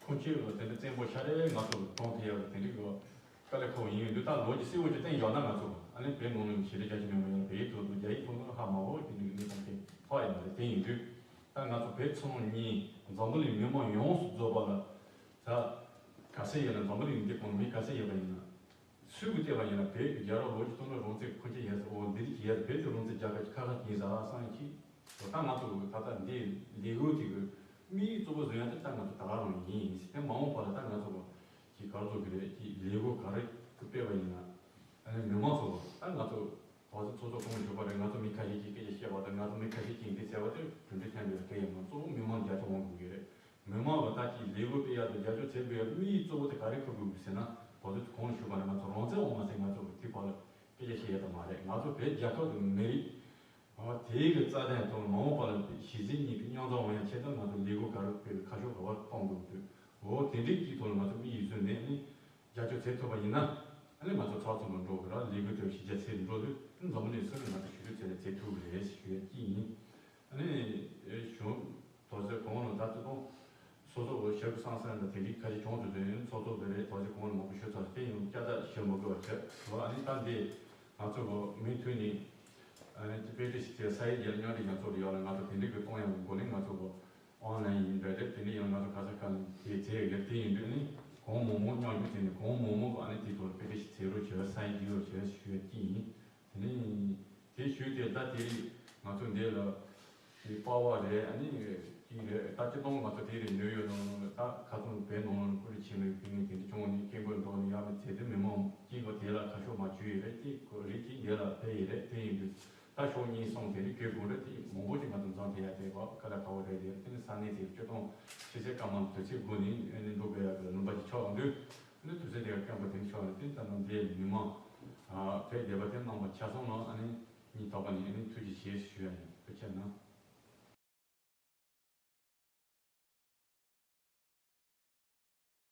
ཁོང་ཚོས་དེ་འདྲ་བཙན་པོ་ཤ་རེ་ང་ཚོ་ལ་གཏོང་ཐུབ་ཡག་དེ་འདྲ་གི་དཀའ་ལས་ཁག་པོ་ཡིན་ཡོད་དུས། ད་ལོ་གཅིག་གསལ་པོ་ཅིག་བསྟན་བཞག་ན། ང་ཚོ་ཨ་ནི་བོད་ནང་ལ་ཞི་བདེ་རྒྱ་ཆེ་མེད་པ་ཡིན་ན། བོད་ཡིག་ཐོག་ཏུ་རྒྱ་ཡིག་ཐོག་ཏུ་ཧ་མ་གོ་གི་ནི་ནི་ཙམ་གྱི་ཐོག་ཡིན་པ་རེད། དེ་ཡིན་དུས་ད་ང་ཚོ་བོད་ཚོ་གཉིས་འཛམ་བུ་གླིང་མི་མང་ཡོངས་སུ་རྫོགས་པ་ལ། ད་ག་ཚད་ཡོད་ན། འཛམ་བུ་གླིང་འདི་གོང་མི་ག་ཚད་ཡོད་པ་ཡིན་ན། སུས་གི་བལྟས་པ་ཡིན་ན། བོད་ཀྱི་རྒྱལ་རབས་ལོ་རྒྱུས་ཐོག་ལ་རང་བཙན་འཁོར་གྱི་ཡོད་ཟེར། འོ་འདི་རིགས་ཀྱི་ཡོད་ཟེར། བོད་ཀྱི་རང་བཙན་རྒྱལ་ཁབ་ཀྱི་ཁ་ཁ་ཡིན་ཟེར་བསམ་གྱི། ད་ང་ཚོ་ད་ལྟ་འདི་ལས་འགུལ་དེ་གི་དམིགས་ཡུལ་གཙོ་བོ་བཟོ་ཡ་དེ་ད་ང་ཚོ་ད་ག་རང་ཡིན། དེ་མ་འོངས་པ་ལ་ད་ང་ཚོ་གི་ག་རེ་བཟོ་གི་རེད། ཀྱི་ལས་འགུལ་ག་རེ་གི་སྤེལ་བ་ཡིན་ན། ཨ་ནི་མི་མང་ཚོ་ད་ང་ཚོ་ད་ཚོད་ཚོད་གོང་ཞུས་པ་རེད། ང་ཚོ་མི་ཁ་ཤས་ཀྱིས་སྐད་ཆ་བཤད་པ་དང་། ང་ཚོ་མི་ཁ་ཤས་ཀྱིས་འདི་བྱས་པ་དེ་གྲུབ་འབྲས་ཐོན་པའི་སྐད་ཡིན་མ། གཙོ་བོ་མི་མང་རྒྱ་ཆེ་འོང་དགོས་ཀྱི་རེད། མི་མང་ལ་ད་ཀྱི་ལས་འགུལ་སྤེལ་ཡག་དང་རྒྱབ་སྐྱོར་བྱེད་དགོས་ཡག་དམིགས་ཡུལ་གཙོ་བོ་དེ་ག་རེ་ཁུར་དགོས་ཟེར་ན། ད་ཚོད་གོང་ཞུས་པ་ནས་ང་ཚོ་རང་བཙན་འོང་མ་ཟེར། ང་ཚོ་དེ་བར་ལ་སྐད་ཆ་བཤད་ཡག་ད་མ་རེད། ང་ཚོ་བོད་རྒྱལ་ཁབ་ཀྱི་མི་རིགས། ཨ། དེའི་གི་རྩ་དོན་ཐོག་མ་འོངས་པ་ལ་གཞི་འཛིན་གཉིས་ཀྱི་མཉམ་འཛོམས་འོང་ཡག་ཆེད་དུ་ང་ཚོ་ལས་འགུལ་ག་རེ་སྤེལ། ཁ་ཕྱོགས་ག་པར་གཏོང་དགོས་འདུག་འོ་དེ་འདྲའི་གི་ཐོག་ལ་ང་ཚོ་དམིགས་ཡུལ་བཟུང་ནས་ནི་རྒྱབ་སྐྱོར་བྱེད་ཐུབ་པ་ཡིན་ན། ཨ་ནི་ང་ཚོ་ཚགས་ཚུད་པོ་འགྲོ་དགོས་ར། ལས་འགུལ་དེ་གཞི་རྒྱ་ཆེ་རུ་འགྲོ་དུས་འཛམ་བུ་གླིང་སུ་ནས་ང་ཚོ་ཞུ་གཏུག་བྱས་ནས་བྱེད་ཐུབ་ཀྱི་རེད་ཞུ་ཡག་གི་ཡིན། ཨ་ནི་གཞུང་དོགས་ཟེར་གོང་ལ་ད་ལྟ་དང་སོ་སོ་གི་ཞབས་སང་སང་ལ་དེ་འདྲའི་ཁ་ཆེ་བྱུང་དུས་དོན་ཚོགས་གཙོ་དེ་རེད། དོགས་ཟེར་གོང་ལ་མང་པོ་ཞུ་ཚར། དེ་ཡང་བསྐྱར་ཟློས་ཞུ་མི་དགོས་པ་བྱས། འོ་ཨ་ནི་ད་འདི་ང་ཚོ་གི་མུ་མཐུད་ནས་ཨ་ནི་དཔེ་ཁྲིད་ཞིག་བྱས། ས་ཡི་རྒྱལ་མཉམ་འབྲེལ་རྒྱལ་ཚོགས་ལ་ཡོད་ལ་ང་ཚོ་དེ་འདྲའི་གི་གཏོང་ཡག་གི་འགོ་ལས་ང་ཚོ་གི་ཨོན་ལན་ཡིན་འདྲ་རེད། དེ་འདྲ་ཡང་ང་ཚོ་ག་ས་ག་ནས་དེ་བྱས་ཡོད། དེ་ཡིན་དུས་ཨ་ནི་གོང་མང་མང་མཉམ་ཞུགས་བྱས་ནས་གོང་མང་མང་གི་ཨ་ནི་དེ་ཐོག་ལ་དཔེ་ཁྲིད་ཞིག་བྱེད་རོགས་བྱས། ས་ཡི་རྒྱལ་རོགས་བྱས་ཞུ་ཡག་གི་ཡིན། དེ་ནས་དེ་ཞུས་ཏེ་ད་དེ་རིང་ང་ཚོ་འདི་ལ་དེ་པ་ཝ་རེད། ཨ་ནི་དེ་རེད། ད་སྤྱིར་བཏང་ང་ཚོ་དེ་རིང་ནིའུ་ཡོག་ནང་ལ་ད་ཁ་སང་བོད་ནང་ལ་ཀུ་རེ་ཆེན་མོའི་ཕེབས་མཁན་དེ་འདྲ་བྱུང་ནས་སྐད་འབོད་འགྲོ་ནས་ཡག་མི་ཚེ་དེ་མི་མང་གཅིག་གི་དེ་ལ་ཁ་ཕྱོགས་མ་བཅོས་ཡོད་རེད། དེ་ཀུ་རེ་གཅིག་འདི་ལ་ཕེབས་ཡོད་རེད། དེ་ཡིན་དུས་ད་ཕྱོགས་གཉིས་གསུམ་དེ་རིང་སྐད་དགོས་རེད། དེ་མང་པོ་ཅིག་ང་ཚོ་འཛོམས་ཐུབ་ཡག་དེ་བ་དཀའ་ལས་ཁག་པོ་རེད། དེ་ནི་ས་གནས་དེ་སྤྱིར་བཏང་ཕྱི་ཚེས་སྐར་མ་དུས་ཚོད་དགོས་ནས་ཨ་ནི་འགྲོ་དགོས་ཡག་གི་ལུང་པ་ཅིག་ཆགས་ཡོང་དུས། ཨ་ནི་དུས་ཚོད་དེ་ག་སྐྱོན་པ་དེ་འདྲ་ཆགས་ཡོང་དུས། ད་ནང་འདིའི་མི་མང་ཨ་བོད་སྡེ་པ་དེ་རྣམ་པ་ཆ་ཚང་ལ་ཨ་ནི་སྙིང་ཐག་པ་ནས་ཨ་ནི་ཐུགས་རྗེ་ཆེ་ཞུ་ཡག་ཡིན། ཐུགས་རྗེ་གནང་།